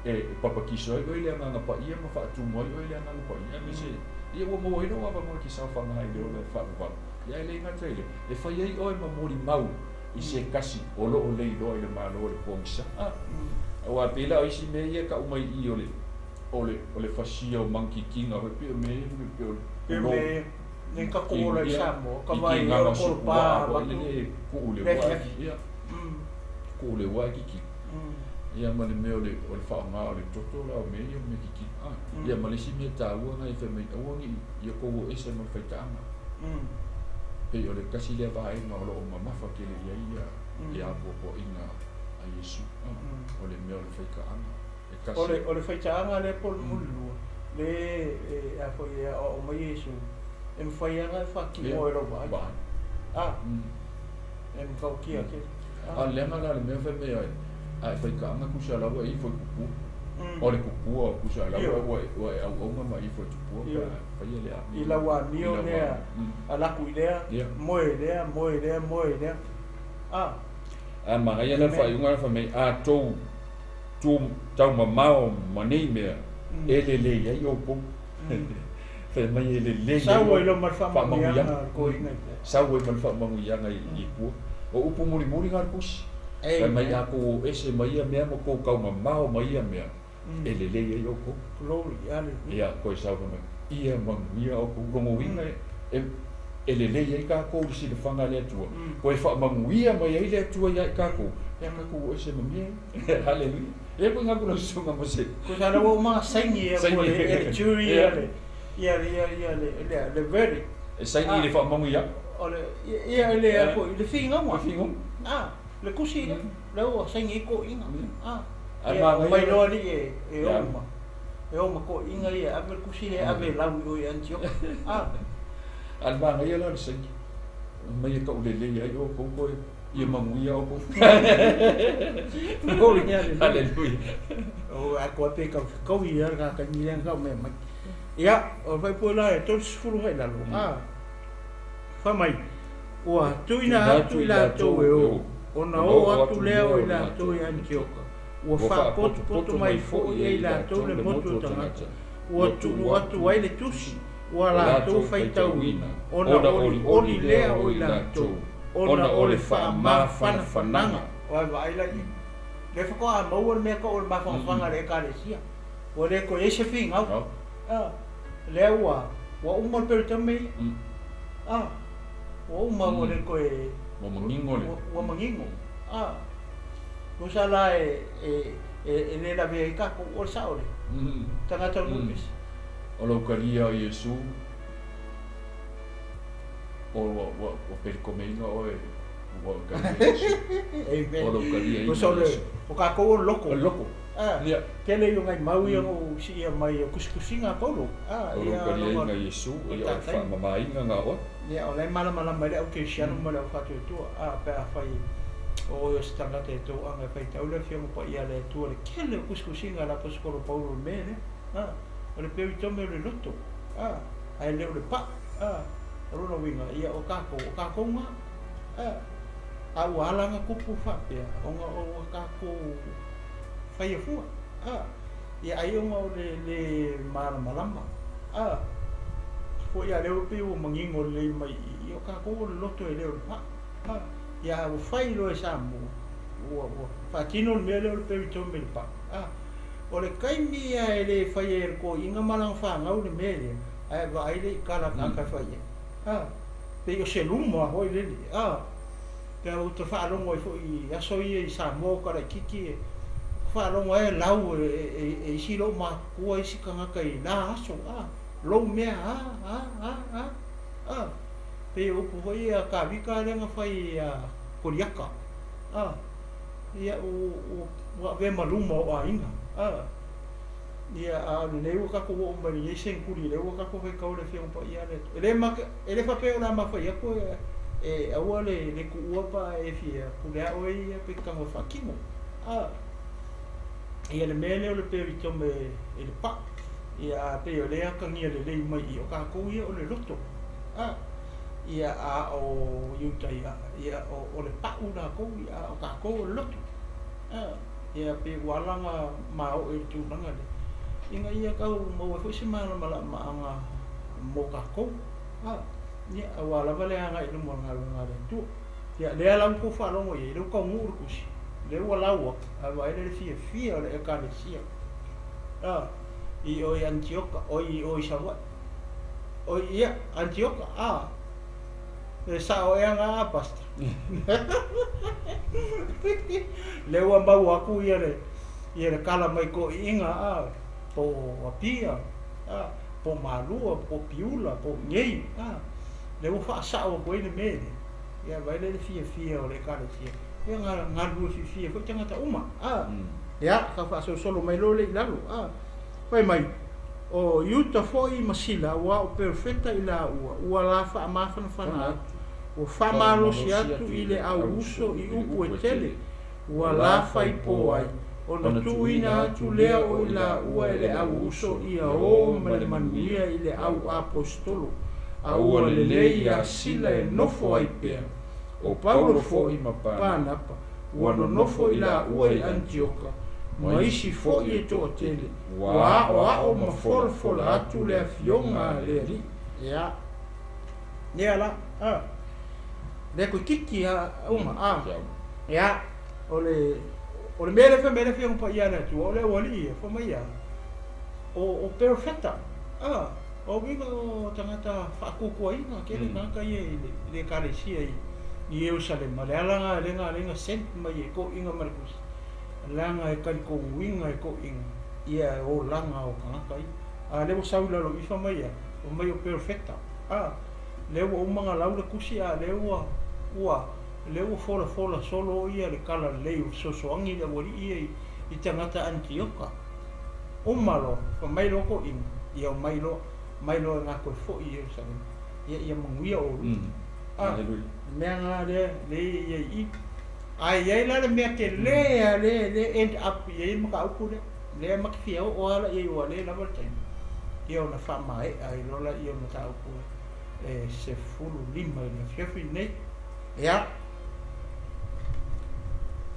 e papakiso ai oe le Agaga Paia ma faatumu ai oe le Agaga Paia aemaise ia ua maua ai lou avanoa e te saofaga ai le ola e faavavau ia e le gata i le e fai ai oe ma molimau i se kasi o loo leiloa i le malo o le pogisa. Ah. Auā pei la o isi mea ia ka'u mai i o le fasia o magikikiga foi pei o mea ia pei o Pe me ne ka kola i Samoa, ka vai o kolo pa pa le ku'u le Le ua fiafi. ia ku'u le ua e kikino ia ma le mea o le faaaogā o le toto la o mea ia o mea kikino. Ah. Ia ma le isi mea tāua na e fai mai aua nei ia kou o ese ma le faitaaga pei o le tasi lea vaega o loo mamafa tele i ai ia le apoapoaiga a Iesu. Ah. O le mea o le faitaaga e O le tasi o le faitaaga le pol mulua. Le e a foi e o mai Iesu. E mwhai anga e whaki Ia. mo e rau vai. Vaai. Ah, e mwhau kia ke. A leaga la le mea fai mai ai a e faitaaga kusa lava e ifo i kupua o le kupua o kusa lava ua e auauna ma ifo i tupua Io. pe a faia le I lau amio I lau lea, amio. A laku i lea, Ia. moe lea, moe lea, moe lea. Ah, A magaia la Amen. faaiuga la fai mai a tou tu taumamao ma nei mea e lelei ai oukou fai mai e lelei ai Sau ai oukou. lo ma le Faamanuiaga. faamanuiaga ko inga i te. Sau ai ma le faamanuiaga i tua o upu mulimuli ga le tusi fai mai a kou o ese ma ia mea ma kou kaumamao ma ia mea e lelei ai oukou. Glory, hallelujah. Ia koe sau mai ia manuia oukou logoina e lelei ai kākou i le silafaga a le Atua koe faamanuia mai ai le Atua iā i kākou. Ia ka ku ese ma mea. Hallelujah. E ko ngaku na sunga mo se. Ko sa la ua uma saini ia po le le jury ia le ia ia ia le le le verdict. E saini le whaamangu ia. O le ia le po le finga. Le finga. Ah, le kusi le le ua saini ko inga. Ah. Ai Ia, ma o ngai mai loa li e e Ia. oma. E oma ko inga ia ave le kusi le ave lau i o i Antioch. Ah. Al ma ngai la le saini. Mai e ka ulele ai o ko ko ia mangu ia o ko. Glory hallelujah. Hallelujah. O a ko pe ka ko ia ka ka ni le ka me mai. Ia, o fai po la e 30 hai lalo. Ah. Fa mai. Ua tuina atu i latou e o. Ona o atu lea o i latou i Antioka. Ua faapotopoto mai foi e i latou le motu o tagata. Ua tuu atu ai le tusi. Ua latou faitauina. Ona olioli lea o i latou. Ona o le faamafanafanaga. O ai vaai la ia. Le whakoa maua le mea ka o le mafanafanaga le ekalesia. Ua le koe e se fingau. No. Ah, lea ua ua uma le peritame ia. Ah, ua uma ua le koe Ua mangingo le. ua mangingo. Ah, tusa la e e e e le lavea i kākou o le sao le. Tagata o nupes. O lau kalia o Iesu o ua ua ua perikomeinga oe ua kalia Iesu. Amen. O lau kalia O ina sa le Iesu. o kākou o loko. O loko. Ah, Ia. tele i o ngai mau ia o si ia mai o kusikusinga a Paulo. Ah, O lau ia kalia longa ina Iesu o ia o le tātai. whaamamainga ngā oe. Ia, o lai malamalama i le au kerisiano ma le au faatuatua. Ah, pe a fai o oe o se tagata e tou aga e faitau le afioga paia a le Atua le tele o kusikusiga a le aposetolo Paulo i le mea lea. Ah, o le peritome o le loto. Ah, ae le o le paʻu. Ah, o lona uiga, ia o kākou, o kākou gā. Ah, a ua ala aga kupu faapea, ona o ua kākou faia fua. Ah, ia ai ona o le le malamalama. Ah, foi a lea ua pei ua manino lelei mai i i o kākou o le loto e le o le paʻu. Ah, ia ua fai loa e Samoa, ua ua faatino le mea lea o le peritome i le paʻu. Ah, o le taimi ia e le faia e le toeaina ma lana fanau le mea lea, ae vaai le i kala tagata e fai ai. Ah, pei o se luma foi lele. Ah, pe a uta faalogo ai foi i aso ia i Samoa o kalaititi e faalogo ai e lau e e e isi lou matutua isi tagata i la aso. Ah, lou mea a a a a a pei o upu foi ia Kavika lea na fai ia Koliata. Ah, ia ua ua avea ma luma o aiga. Ah, ia a o lenei ua tatou oo mai lenei seneturi lea ua tatou faitau i le Afioga Paia a le Atua. E le mate e le faapea o le a mafai atu e e aua le le tuua pe a e fia pule a oe ia pe te tago e faatino. Ah, ia le mea lea o le peritome i le paʻu. Ia a pei o lea e atagia lelei mai i o kākou ia o le loto. Ah, ia a o Iuta ia, ia o o le paʻu lakou ia a o kākou o le loto. Ah, ia pei ua ala ona maoʻe i le tulaga lea ina ia tau maua ai foi se malamalamaaga mo kākou. Ah, ia auā lava le agai i luma o le galuega a le Atua. Ia lea la ua tou faalogo i ai, lea ua taunuu le tusi, lea ua lau atu, ae vaai lea i le fiafia o le Ekalesia. Ah, i o i Antioka, oi i o i Savaii. Oi ia, Antioka, ah, e sao ea gā Pastor. Lea ua maua atu ia le ia le kala mai toeaiina ah, po o Apia, ah, po o Malua, po o Piula, po o Inei, ah, lea ua faasao atu ai le mea lea. Ia vaai lea i le fiafia o le Ekalesia. Ia galulue fiafia foi tagata uma. Ah, ia, tau faasolosolo mai loa lea i lalo. Ah, fai mai, o Iuta foi ma Sila aua o perofeta i laua, ua la faamafanafana atu, ua faamalosi atu i le au uso i upu e tele, ua la faipō ai, ona tuuina atu lea o i laua e le au uso ia o ma le manuia i le au aposetolo, a ua lelei iā Sila e nofo ai pea. O Paulo foi ma Panapa ua nonofo i laua i Antioka, ma isi foi e toatele, ua aoao ma folafola atu le afioga a le Alii. Ia, lea la, a, lea toeitiiti a uma, a, ia, o le, o le mea lea fai mai ai le Afioga Paia a le Atua, o le aualii ia, fai mai ia, o, o perofeta, a, o uiga o tagata faatuatuaina, tele tagata ia i le, i le Ekalesia i, i Ierusalema, le ala lena lea na ala ai ona send mai e toeaiina ma le tusi, leaga e talitonuina e toeaiina ia olaga o tagata ia. A lea ua sau i lalo i i fai mai a, fai mai o perofeta. A, lea ua uma ona lau le tusi a lea ua, ua, lea ua folafola solo ia le tala lelei o fesoasoani le aualii ia i tagata Anitioka. Uma loa, fai mai loa toeaiina, ia omai loa, omai loa e na toe foi i Ierusalema. Ia, ia manuia oulua. A, le mea lena lea, lea e i ai i i. Ae i ai la le mea tele lava lea, lea e end up i ai le mataupu lea, lea ma te fia oo lava la i ai aua o lea e lava le taimi, ia ona faamaea ai loa lea o le mataupu e 15 i le afiafi lenei. Ia,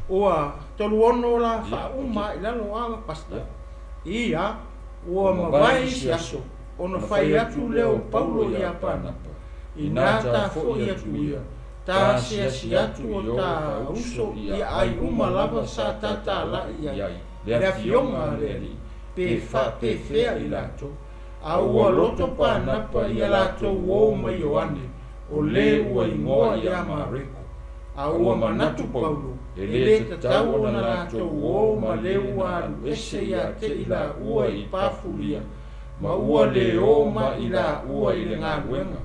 ua 36 la faauma i lalo a Pastor. Ia, ua mavae isi aso, ona fai atu lea o Paulo iā Panapa, Inā ta foʻi atu ia, ta asiasi atu o ta uso i aai uma lava sa ta talaʻi i ai le Afioga a le Alii, pe faapefea i latou. A ua loto Panapa ia latou ō mai Ioane, o le ua igoa iā Mareko. A ua manatu Paulo, e lē tatau ona latou ō ma le ua alu ese iā te i laua i Pafulia, ma ua lē ō ma i laua i le galuega,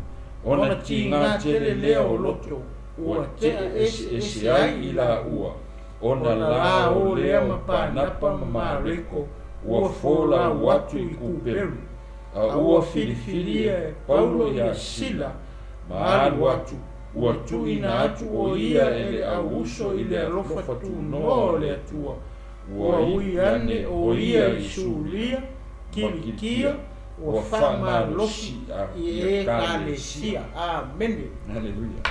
ona tigā tele lea o loto, ua tea eseese ai i laua, ona la ō lea ma Panapa ma Mareko ua folau atu i Kuperu, a ua filifilia e Paulo iā Sila ma alu atu, ua tuuina atu ʻo ia e le au uso i le alofa tunoa o le Atua, ua ui ane ʻo ia i Sulia, Kilikia, ua faamalosi i Ekalesia. Amene.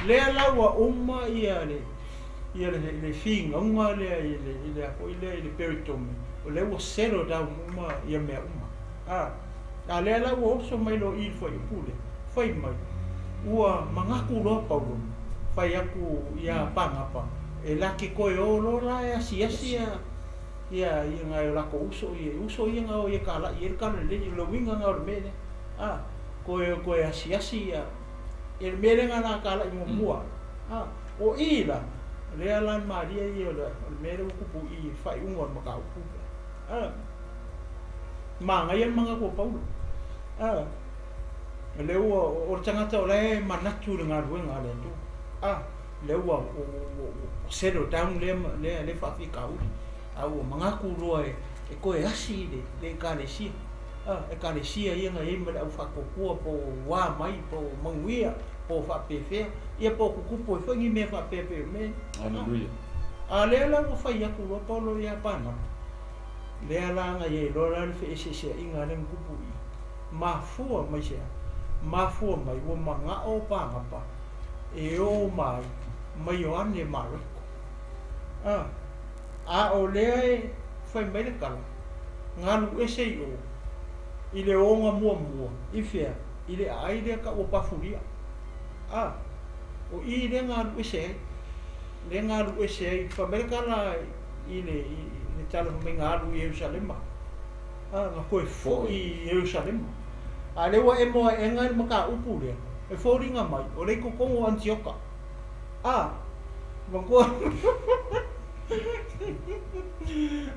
Lea la ua uma ia le ia le le finauga lea i le i le a foi lea i le peritome, o lea ua settle down uma ia mea uma. A, a lea la ua oso mai loa i i le fuaiupu lea, fai mai, ua manatu loa Paulo, fai atu iā Panapa, e lake toe o loa la e asiasi ia ia ia nai o latou uso ia, uso ia na o ia kalaʻi ai le tala lelei, o le uiga na o le mea lea, a, toe toe asiasi ia ia le mea lea na la kalaʻi muamua, a, o i la, lea la malie ia o le mea lea ua tupu i i le faaiuga o le mataupu, a, manaia le manatu o Paulo, a, lea ua, o le tagata o la e manatu i le galuega a le Atua, a, lea ua settle down lea lea lea faafitauli, a ua manatu loa e e toe asi le le ekalesia, a, ekalesia ia na i ai ma le au faatuatua po o ua mai po o manuia po o faapefea, ia po o tutupu ai foi ni mea faapea pei o mea ia. Haleluia. A lea la ua fai atu loa Paulo iā Panapa, lea la na i ai loa la le feeseeseaiga lea na tupu i i, mafua mai se a? Mafua mai ua manao Panapa e ō mai ma Ioane Mareko. A, a o lea e fai mai le tala, galu ese i ō, i le ōga muamua, i fea? I le aai lea taua Pafulia. A, o i lea galu ese ai, lea galu ese ai, fai mai le tala i le, i le tala fai mai na alu i Ierusalema. A, na toe foʻi i Ierusalema. A lea ua emo aʻega le mataupu lea, e foliga mai, o lea i totonu o Anitioka. A, matua.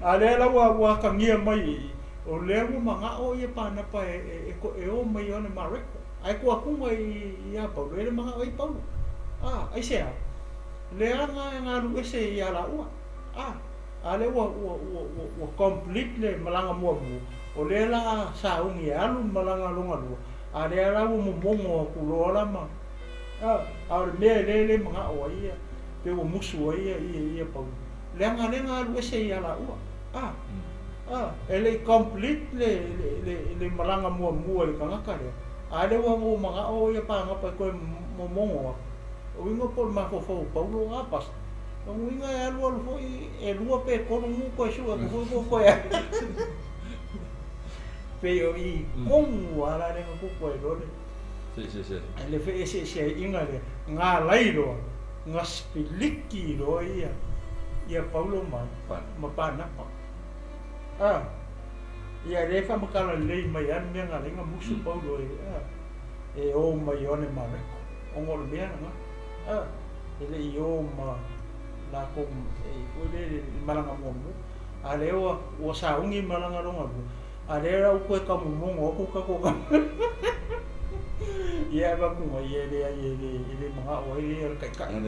A lea la ua, ua atagia mai i i, o lea ua manaʻo ia Panapa e, e, e, e o mai Ioane Mareko. Ae tuatuga i, iā Paulo, e le manaʻo ai Paulo. A, aisea? Leaga e galu ese iā lāua. A, a lea ua, ua, ua, ua, ua complete le malaga muamua, o lea la a sauni e alu le malaga lona lua, a lea la ua momono atu loa la ma, a, a o le mea lea e le manaʻo ai ia, pe ua musu ai ia, ia, ia Paulo, leaga lea na alu ese iā lāua. A, a, e le i complete le, le, le, le malaga muamua i le tagata lea, a lea ua, ua manaʻo ia Panapa e toe momono atu. O uiga po o le mafaufau o Paulo, a Pastor? Lona uiga e alualu foi e lua pe tolu nu toe sue atu foi koe koe alu. Pei o i komu a la lea na tupu ai loa le le feeseeseaiga lea, galai loa, ga sipiliki loa ia ia Paulo ma ma Panapa. A, ia lea e faamatala lelei mai a le mea na ala ai na musu Paulo e a e o mai Ioane Mareko, ona o le mea lena. A. E le i o ma lakou foi lele i malaga muamua, a o lea ua ua sauni malaga lona lua, a o lea la ua toe tamomono atu tatou tagata. Ia ae avatu ia e leai e le e le manao ai le taitai.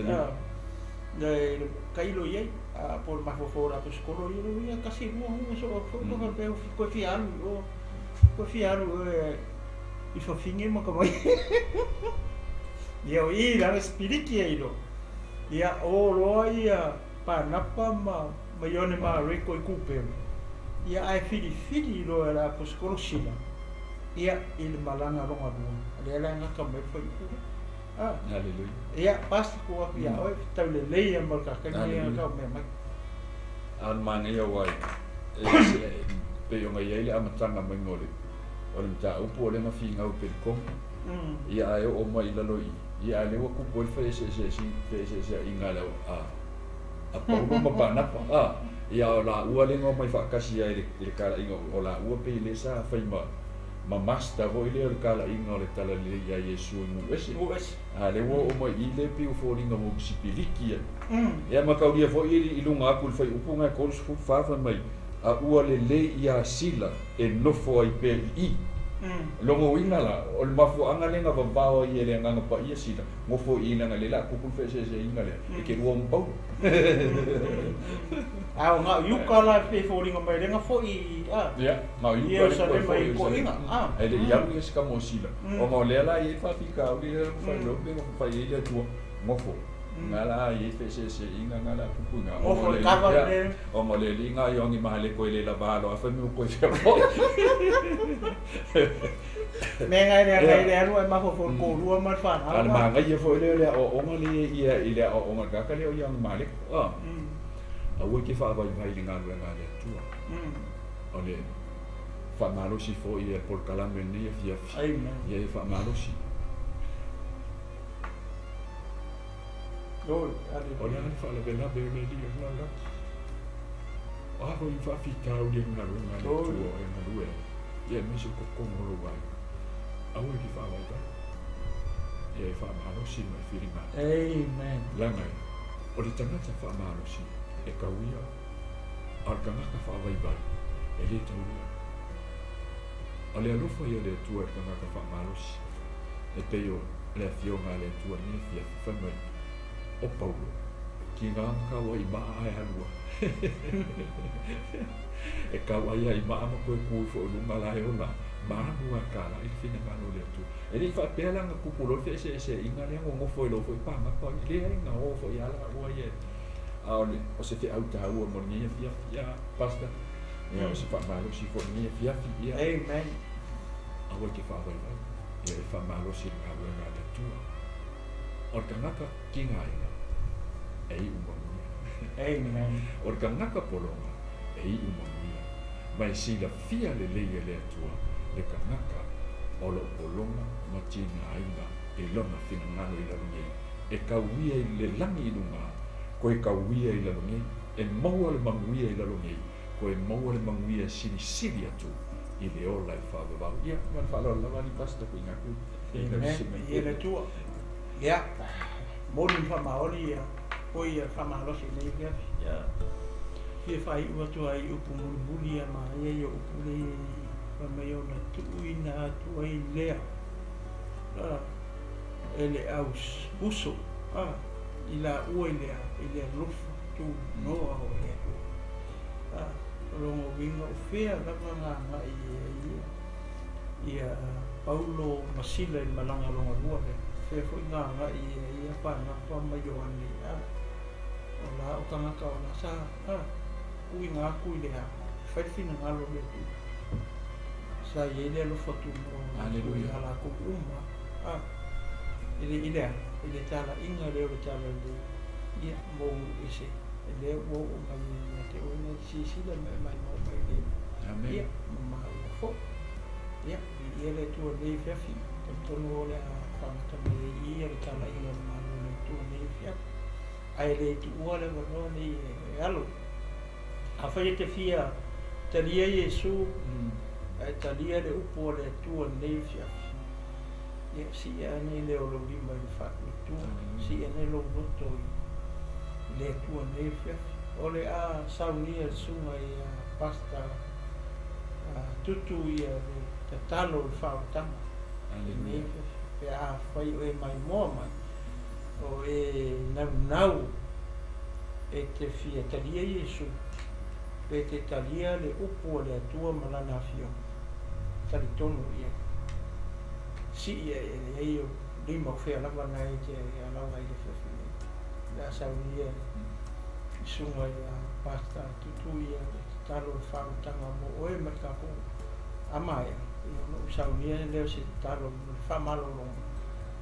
Le tailo i ai, a po o le mafaufau o le aposetolo ia, ia tasi lua nuu soo foi ko faapea toe fia alu i o, toe fia alu i o i fafine ma tamaiti. Ia o i la le sipiliki ai loa. Ia o loa ia Panapa ma Ioane Mareko i Kupero. Ia ae filifili loa e le aposetolo Sila ia i le malaga lona lua. Lea la e gata mai le fuaiupu lea. Haleluia. Ia, Pastor, tuu atu ia oe, tau lelei lava ma le ta taimi lea na tau mea mai. A o le manaia aua e pei ona i ai le amataga mai o le o le mataupu o lea na finau i Pelikoma. Ia ae oo mai i lalo i i, ia a o lea ua tupu ai le feeseeseaiga a le a Paulo ma Panapa. Ia o laua lea na omai faatasi ai i le talaiga o laua pei lea sa fai ma ma master foi lea o le talaiga o le talalelei ia Iesu i nuu ese. Nuu ese. A lea ua oo mai i i lea pei ua foliga ua sipiliki ai. Ia ma taulia foi i luga atu i le fuaiupu lena e 34 fai mai, A ua lelei iā Sila e nofo ai pea i i. Lona uiga la, o le mafuaaga lea na vavao ai e le Agaga Paia Sila, nofo i i leaga lea o le a tupu le feeseeseaiga lea, e te lua ma Paulo. A o na o Iuka la e pei e foliga mai lea na foi i Ia, na o Iuka lea na foi i Ierusalema. Ae le i alu ia se tama o Sila, ona o lea la e i ai le faafitauli lea ua faailoa pe na fai ai le Atua, nofo. Nga la i ai feeseeseaiga nga la tupu i ina. Nofo i le kava le. Ona o le alii na Ioane Mahaleko e le lava alo afa me koe fea foi. Mea nga e leaga i le alu ae mafaufau i le toalua ma le fanau. A o le manaia foi lea o le aoaoga lea ia i le aoaoga a le tagata lea o Ioane Mahaleko. Aua e te faavaivai i le galuega a le Atua. O le faamalosi foi ia polokalame i lenei afiafi. Ia e faamalosi. O le a le faalavelave o le alii o le lalolagi? O a foi faafitauli e galuega a le Atua o e galue ai, ia aemaise o totonu o lou aiga. Aua e te faavaivai. Ia e faamalosi ma e finagalo. Leaga o le tagata faamalosi e tauia, a o le tagata faavaivai e le tauia. O le alofa ia o le Atua i le tagata faamalosi, e pei o le Afioga a le Atua i lenei afiafi, fai mai, O Paulo, ki ngā kau ai i maa ae alu ai. E kau ai lava i maa ma toe tu ifo i luga la e ola, ma alu lava tala i le finagalo o le Atua. E le i faapea la na tupu loa le feeseeseaiga lea nonofo ai loa foi Panapa, e leai na o foi lava laua ia. A o le, o se feau taua mo lenei afiafi, ia, Pastor, ia, o se faamalosi foi i lenei afiafi, ia. Amen. Aua e te faavaivai, ia e faamalosi i le galuega a le Atua. O le tagata tigaina, e iu manuia. Amen. O le tagata pologa, e iu manuia. Ma e silafia lelei e le Atua le tagata o lo o pologa ma tigaina i lona finagalo i lalo nei, e tauia i le lagi i luga, koe tauia i lalo nei, e maua le manuia i lalo nei, koe maua le manuia e silisili atu i le ola e faavavau. Ia, ma le faaaloalo lava alii Pastor tuuina atu i lau Amen. susuga. Viia le Atua. Ia, momoli ma faamaoni ia foi ia faamalosi i lenei afiafi. Ia, fia faaiu atu ai i upu mulimuli ia ma ia ia upu lea fai mai ona tuuina atu ai lea e le au uso i laua i le i le alofa tunoa o le Atua. O lona uiga o fea lava na agai i ai ia Paulo ma Sila i le malaga lona lua lea, o fea foi na agai i ai ia Panapa ma Ioane, o la o tagata o la sa tuuina atu i le a fai le finagalo o le Atua. Sa i ai le alofa tunoa o le Atua ia latou uma, i le i le a i le talaiga lea o le talalelei, ia mo nuu ese, lea ua oo mai ai ia te oe na silasila ma e maimoa mai nei, ia ma maua foi. Ia, viia le Atua i lenei afiafi, talitonu o le a faagata mai ai i i le talaiga o le Malo o le Atua i lenei afiafi. Ae le tuua le avanoa lenei e alo. Afai e te fia talia Iesu, ae talia le upu a le Atua i lenei afiafi. Ia sii ane lea o lou lima i le faatuatua, sii ane lou loto i le Atua i lenei afiafi. O le a saunia e le susuga ia Pastor Tutu ia le tatalo o le faaolataga i lenei afiafi. Pe afai o e maimoa mai, o e naunau e te fia talia Iesu, pe te talia le upu a le Atua ma Lana Afioga, talitonu i ai. Sii ae i ai ou lima o fea lava na e te alaga i le afiafi nei. O le a saunia e le susuga ia Pastor Tutu ia le tatalo o le faaolataga mo oe ma le tatou a maea, ia ona ou saunia lea o se tatalo mo le faamalologa,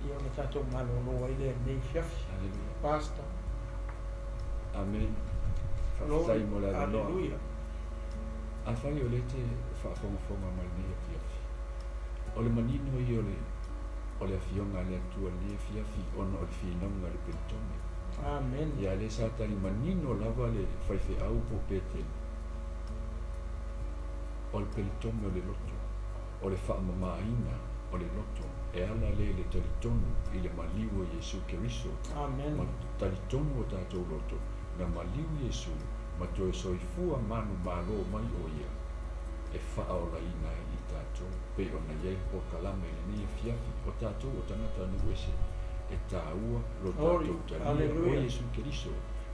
ia ona tatou malolo ai lea i lenei afiafi. Pastor. Amen. Faafetai mo le avanoa. Aleluia. Afai o lea e te faafogafoga mai lenei afiafi, o le manino ia o le o le Afioga a le Atua i lenei afiafi ona o le finauga a le Pelitome. Amen. Ia lea sa tali manino lava le faifeau po o Petelo, o le Pelitome o le loto, o le faamamaina o le loto e ala lea i le talitonu i le maliu o Iesu Keriso. Amen. Ma talitonu o tatou loto, na maliu Iesu ma toe soifua manumalo mai o Ia e faaolaina ai i tatou, pei ona i ai le polokalame i lenei afiafi, o tatou o tagata nuu ese, e taua lo tatou talia o Iesu Keriso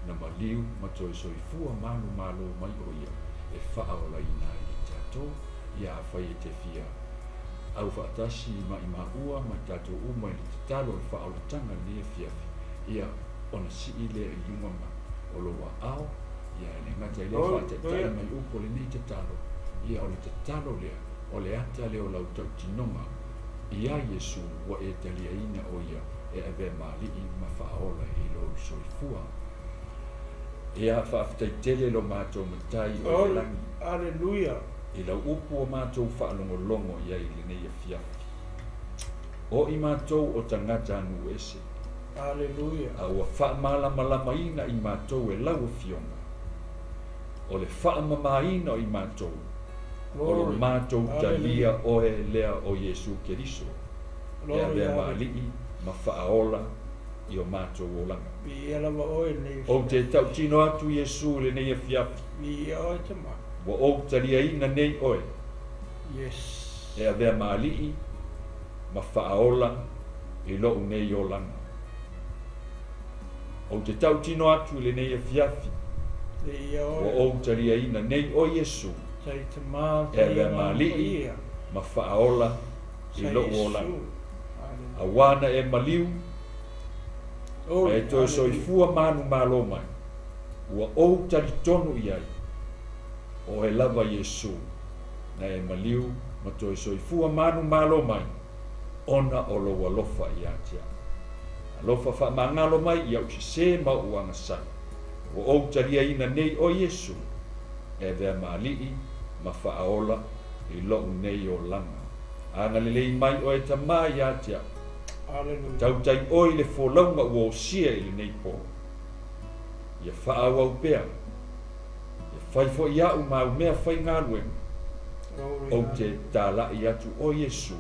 na maliu ma toe soifua manumalo mai o Ia e faaolaina ai i tatou. Ia afai e te fia aufaatasi ma i maua ma i tatou uma i le tatalo o le faaolataga i lenei afiafi, ia ona sii lea i luga ma o lou aao, ia e le gata i lea faataitai mai upu o lenei tatalo, ia o le tatalo lea, o le ata lea o lau tautinoga ia Iesu ua e taliaina o ia e avea ma Alii ma Faaola i lou soifua. Ia faafetai tele lo matou Matai o i le lagi. Aleluia. I lau upu ua matou faalogologo i ai i lenei afiafi. O i matou o tagata a nuu ese. Aleluia. A ua faamalamalamaina i matou e lau Afioga, o le faamamaina o i matou, o lo matou talia oe lea o Iesu Keriso, e avea ma Alii ma Faaola i o matou olaga. Viia lava oe i lenei afiafi. Ou te tautino atu Iesu i lenei afiafi. Viia oe Tama. Ua ou taliaina nei oe. Yes. E avea ma Alii ma Faaola i lou nei olaga. Ou te tautino atu i lenei afiafi. Viia oe. Ua ou taliaina nei oe Iesu. Tai Tama, E avea ma Alii ma Faaola i lou olaga. Auā na e maliu, ma e toe soifua manumalo mai, ua ou talitonu i ai, o oe lava Iesu, na e maliu ma toe soifua manumalo mai, ona o lou alofa ia te au. Alofa faamagalo mai i au sesē ma ou agasala, ua ou taliaina nei oe Iesu, e avea ma Alii ma Faaola i lou nei olaga. Agalelei mai oe Tama ia te au. Tautai oe i le folauga ua osia i lenei po. Ia faaauau pea. Ia fai foi au ma au mea faigaluega. Ou te talai atu oe Iesu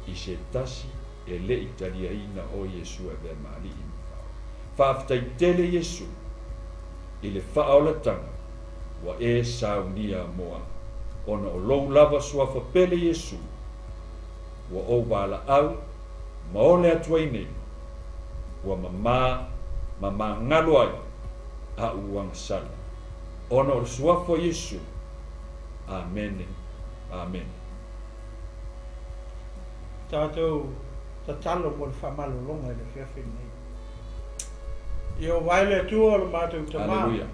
i se tasi e le i taliaina oe Iesu e avea ma Alii ma Faaola. Faafetai tele Iesu i le faaolataga ua e saunia mo au, ona o lou lava suafa pele Iesu, ua ou valaau ma ole atu ai nei, ua mamā ma magalo ai aʻu agasala, ona o le suafa o Iesu. Amene. Amene. Tatou tatalo mo le faamalologa i le afiafi lenei. Ieova e le Atua o lo matou Tama. Aleluia.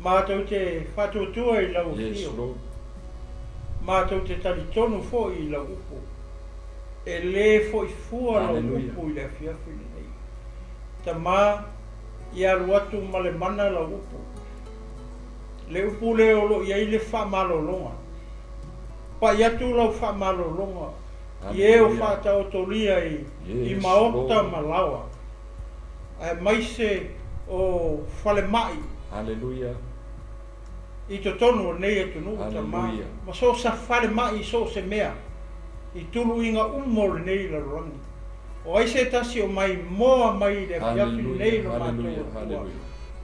Matou te faatuatua i lau Yes, afio. Lord. Matou te talitonu foi i lau upu. E lē foi fua lau Aleluia. upu i le afiafi lenei. Tama, ia alu atu ma le mana lau upu. Le upu lea o lo o i ai le faamalologa. Pai atu lau faamalologa i e o Aleluia. faataotolia i i Yes, maota Lord. ma laoa, aemaise o falemai Aleluia. i totonu o lenei atunuu, Tama, Aleluia. ma so o se falemai i so o se mea. I tuluiga uma o lenei lalolagi. O ai se tasi o maimoa mai i le afiafi lenei lo matou Atua,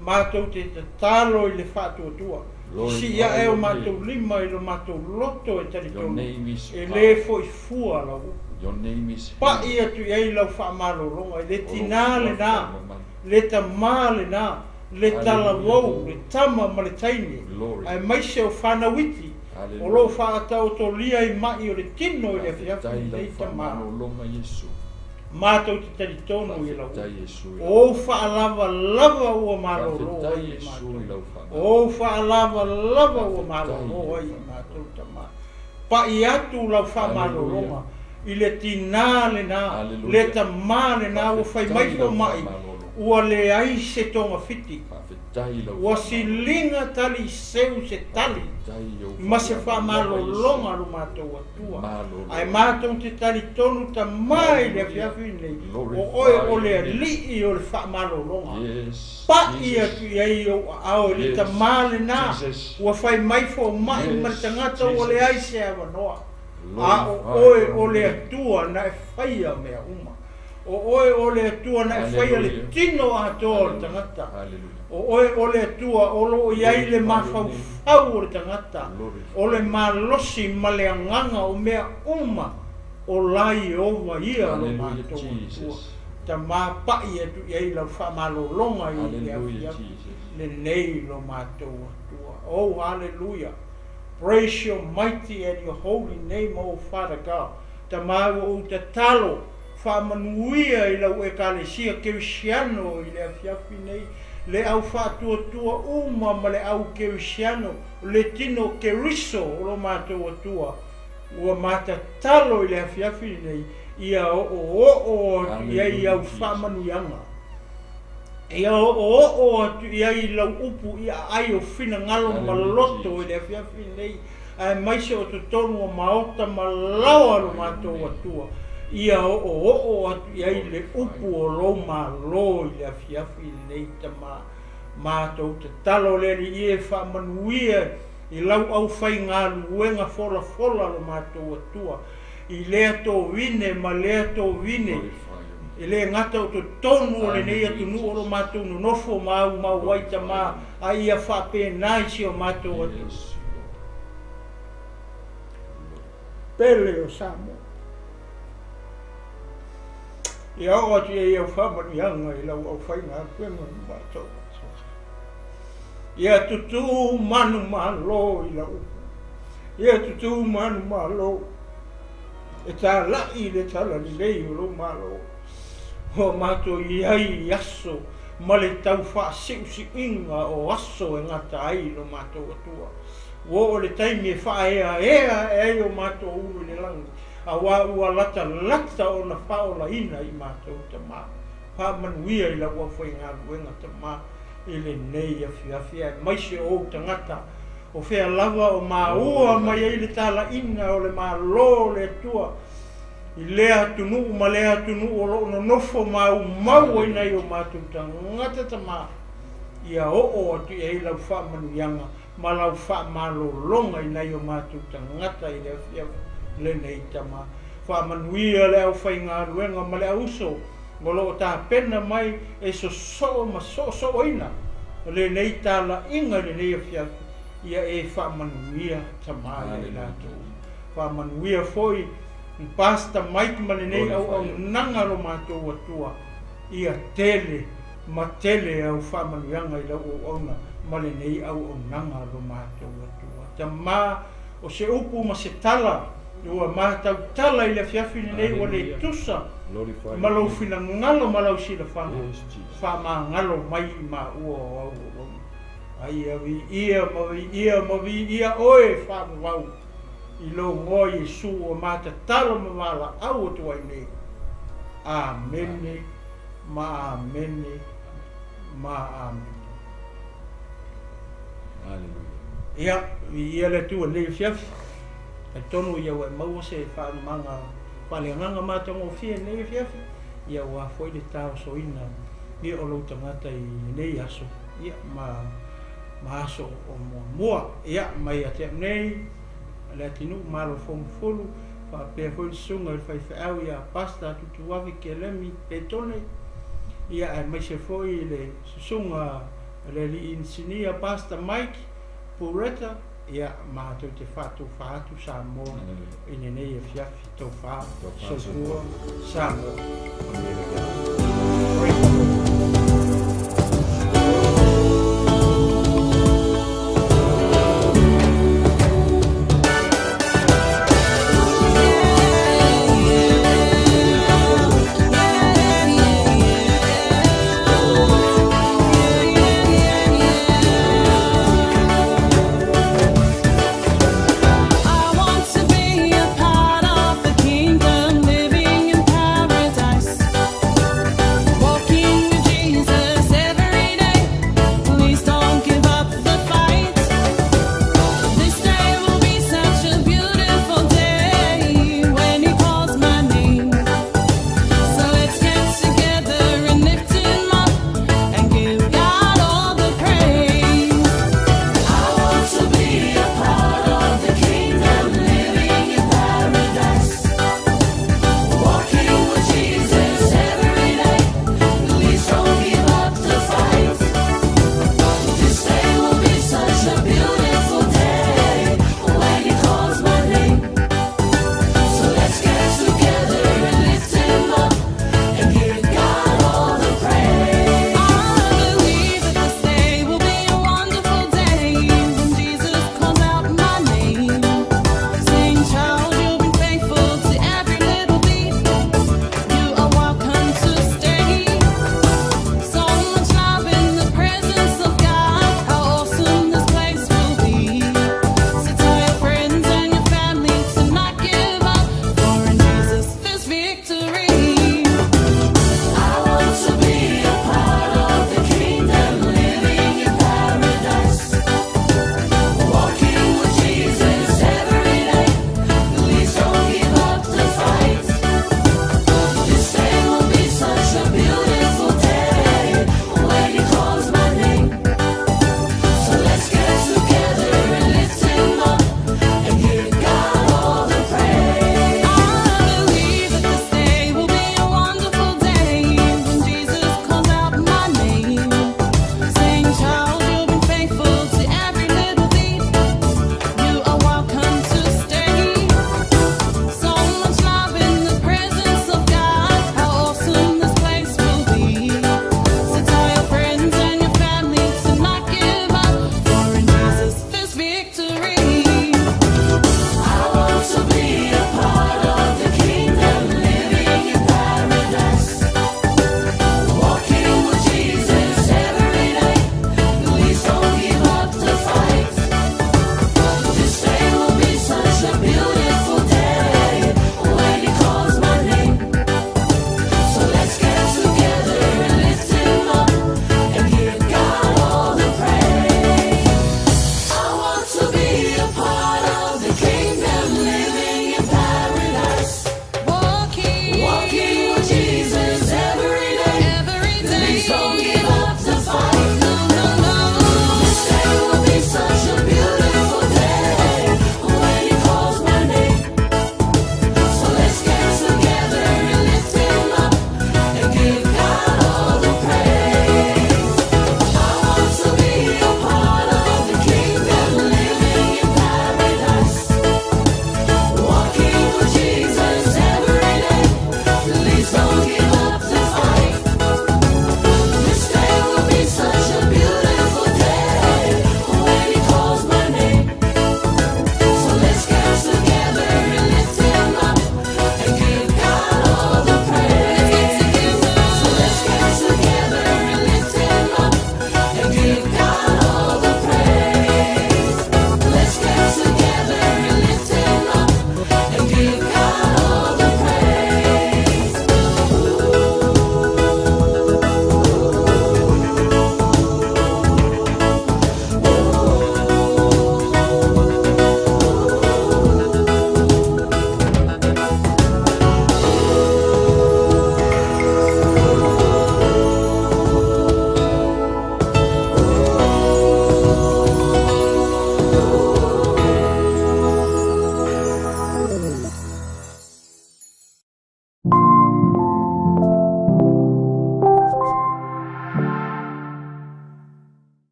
matou te tatalo i le faatuatua, sisii ae o matou lima i lo matou loto e talitonu e lē fo'i fua lau upu. Pa'i atu i ai lau faamalologa i le tinā lenā, le tamā lenā, le talavou, le tama ma le taine, aemaise o fanau iti o lo o faataotolia i ma'i o le tino i le afiafi lenei, Tamā. Matou te talitonu i lau upu. O ou faalavalava ua malolo ai i matou. O ou faalavalava ua malolo ai i matou, Tamā. Pa'i atu lau faamalologa i le tinā lenā, le tamā lenā ua fai mai fomai ua leai se togafiti. Ua siliga tali seu se tali ma se faamalologa lo matou Atua. Ae matou te talitonu Tamā i le afiafi lenei, o Oe o le Alii o le faamalologa. Pa'i atu i ai ou aao i le tamā lenā ua fai mai fomai ma le tagata ua leai se avanoa. A o Oe o le Atua na e faia mea uma. O Oe o le Atua na e faia le tino atoa o le tagata. O Oe o le Atua o lo o i ai le mafaufau o le tagata, o le malosi ma le agaga o mea uma o la Ieova ia lo matou Atua. Tamā, pa'i atu i ai lau faamalologa i le afiafi lenei lo matou Atua. Oh, hallelujah. Praise your mighty and your holy name, O Father God. Tamā, ua ou tatalo, faamanuia i lau Ekalesia Kerisiano i le afiafi nei, le au faatuatua uma ma le au Kerisiano, le tino Keriso o lo matou Atua, ua matatalo i le afiafi lenei, ia oooo atu i ai au faamanuiaga. Ia oooo atu i ai lau upu i aai o finagalo ma loto i le afiafi lenei, aemaise o totonu o maota ma laoa lo matou Atua, ia oooo atu i ai le upu o lou Malo i le afiafi lenei, Tamā. Matou tatalo le Alii e faamanuia i lau aufaigaluega folafola lo matou Atua, i lea tovine ma lea tovine, e lē gata o totonu o lenei atunuu o lo matou nonofo ma aumau ai, Tamā, a ia faapena i si o matou atunuu pele o Samoa. Ia oo atu i ai au faamanuiaga i lau aufaigaluega ma matou Atua. Ia tutū manumalo i lau upu. Ia tutū manumalo e tāla'i i le talalelei o lou Malo. Ua matou i ai i aso ma le tau faasiusiuiga o aso e gata ai lo matou Atua. Ua oo le taimi e faaeaea ae ai o matou ulu i le lagi, auā ua latalata ona faaolaina i matou Tamā. Faamanuia i lau aufaigaluega Tamā i lenei afiafi, aemaise o ou tagata, o fea lava o maua mai ai le talaiga o le Malo o le Atua i lea atunuu ma lea atunuu o lo o nonofo maumau ai nai o matou tagata Tamā, ia oo atu i ai lau faamanuiaga ma lau faamalologa i nai o matou tagata i le afiafi lenei Tamā. Faamanuia le aufaigaluega ma le auso o lo o tapena mai e sosoo ma soosooina lenei talaiga i lenei afiafi, ia e faamanuia Tamā ia i latou. Faamanuia foi Pastor Mike ma lenei auaunaga lo matou Atua, ia tele ma tele au faamanuiaga i lau auauna ma lenei auaunaga lo matou Atua. Tamā, o se upu ma se tala ua matautala i le afiafi lenei ua le tusa ma lou finagalo ma lau silafaga, faamagalo mai i maua o au auauna. A ia viia ma viia ma viia oe faavavau i lou igoa Iesu ua matatalo ma valaau atu ai nei. Amene ma amene ma amene. Ia, viia le Atua i lenei afiafi. Talitonu ia ua e maua se faalumaga faaleagaga matagofie i lenei afiafi, ia aua foi le taosoina ia o lou tagata i lenei aso, ia ma ma aso o muamua. Ia, mai ia te au nei, le atinuu Malo Fougafulu, Faapea foi le susuga i le faifeau ia Pastor Tutuavi Kelemi Petone, ia aemaise foi le susuga i le alii inisinia Pastor Mike Pureta, ia matou te faatofa atu Samoa i lenei afiafi. Tofa, soifua Samoa. Manuia le afiafi.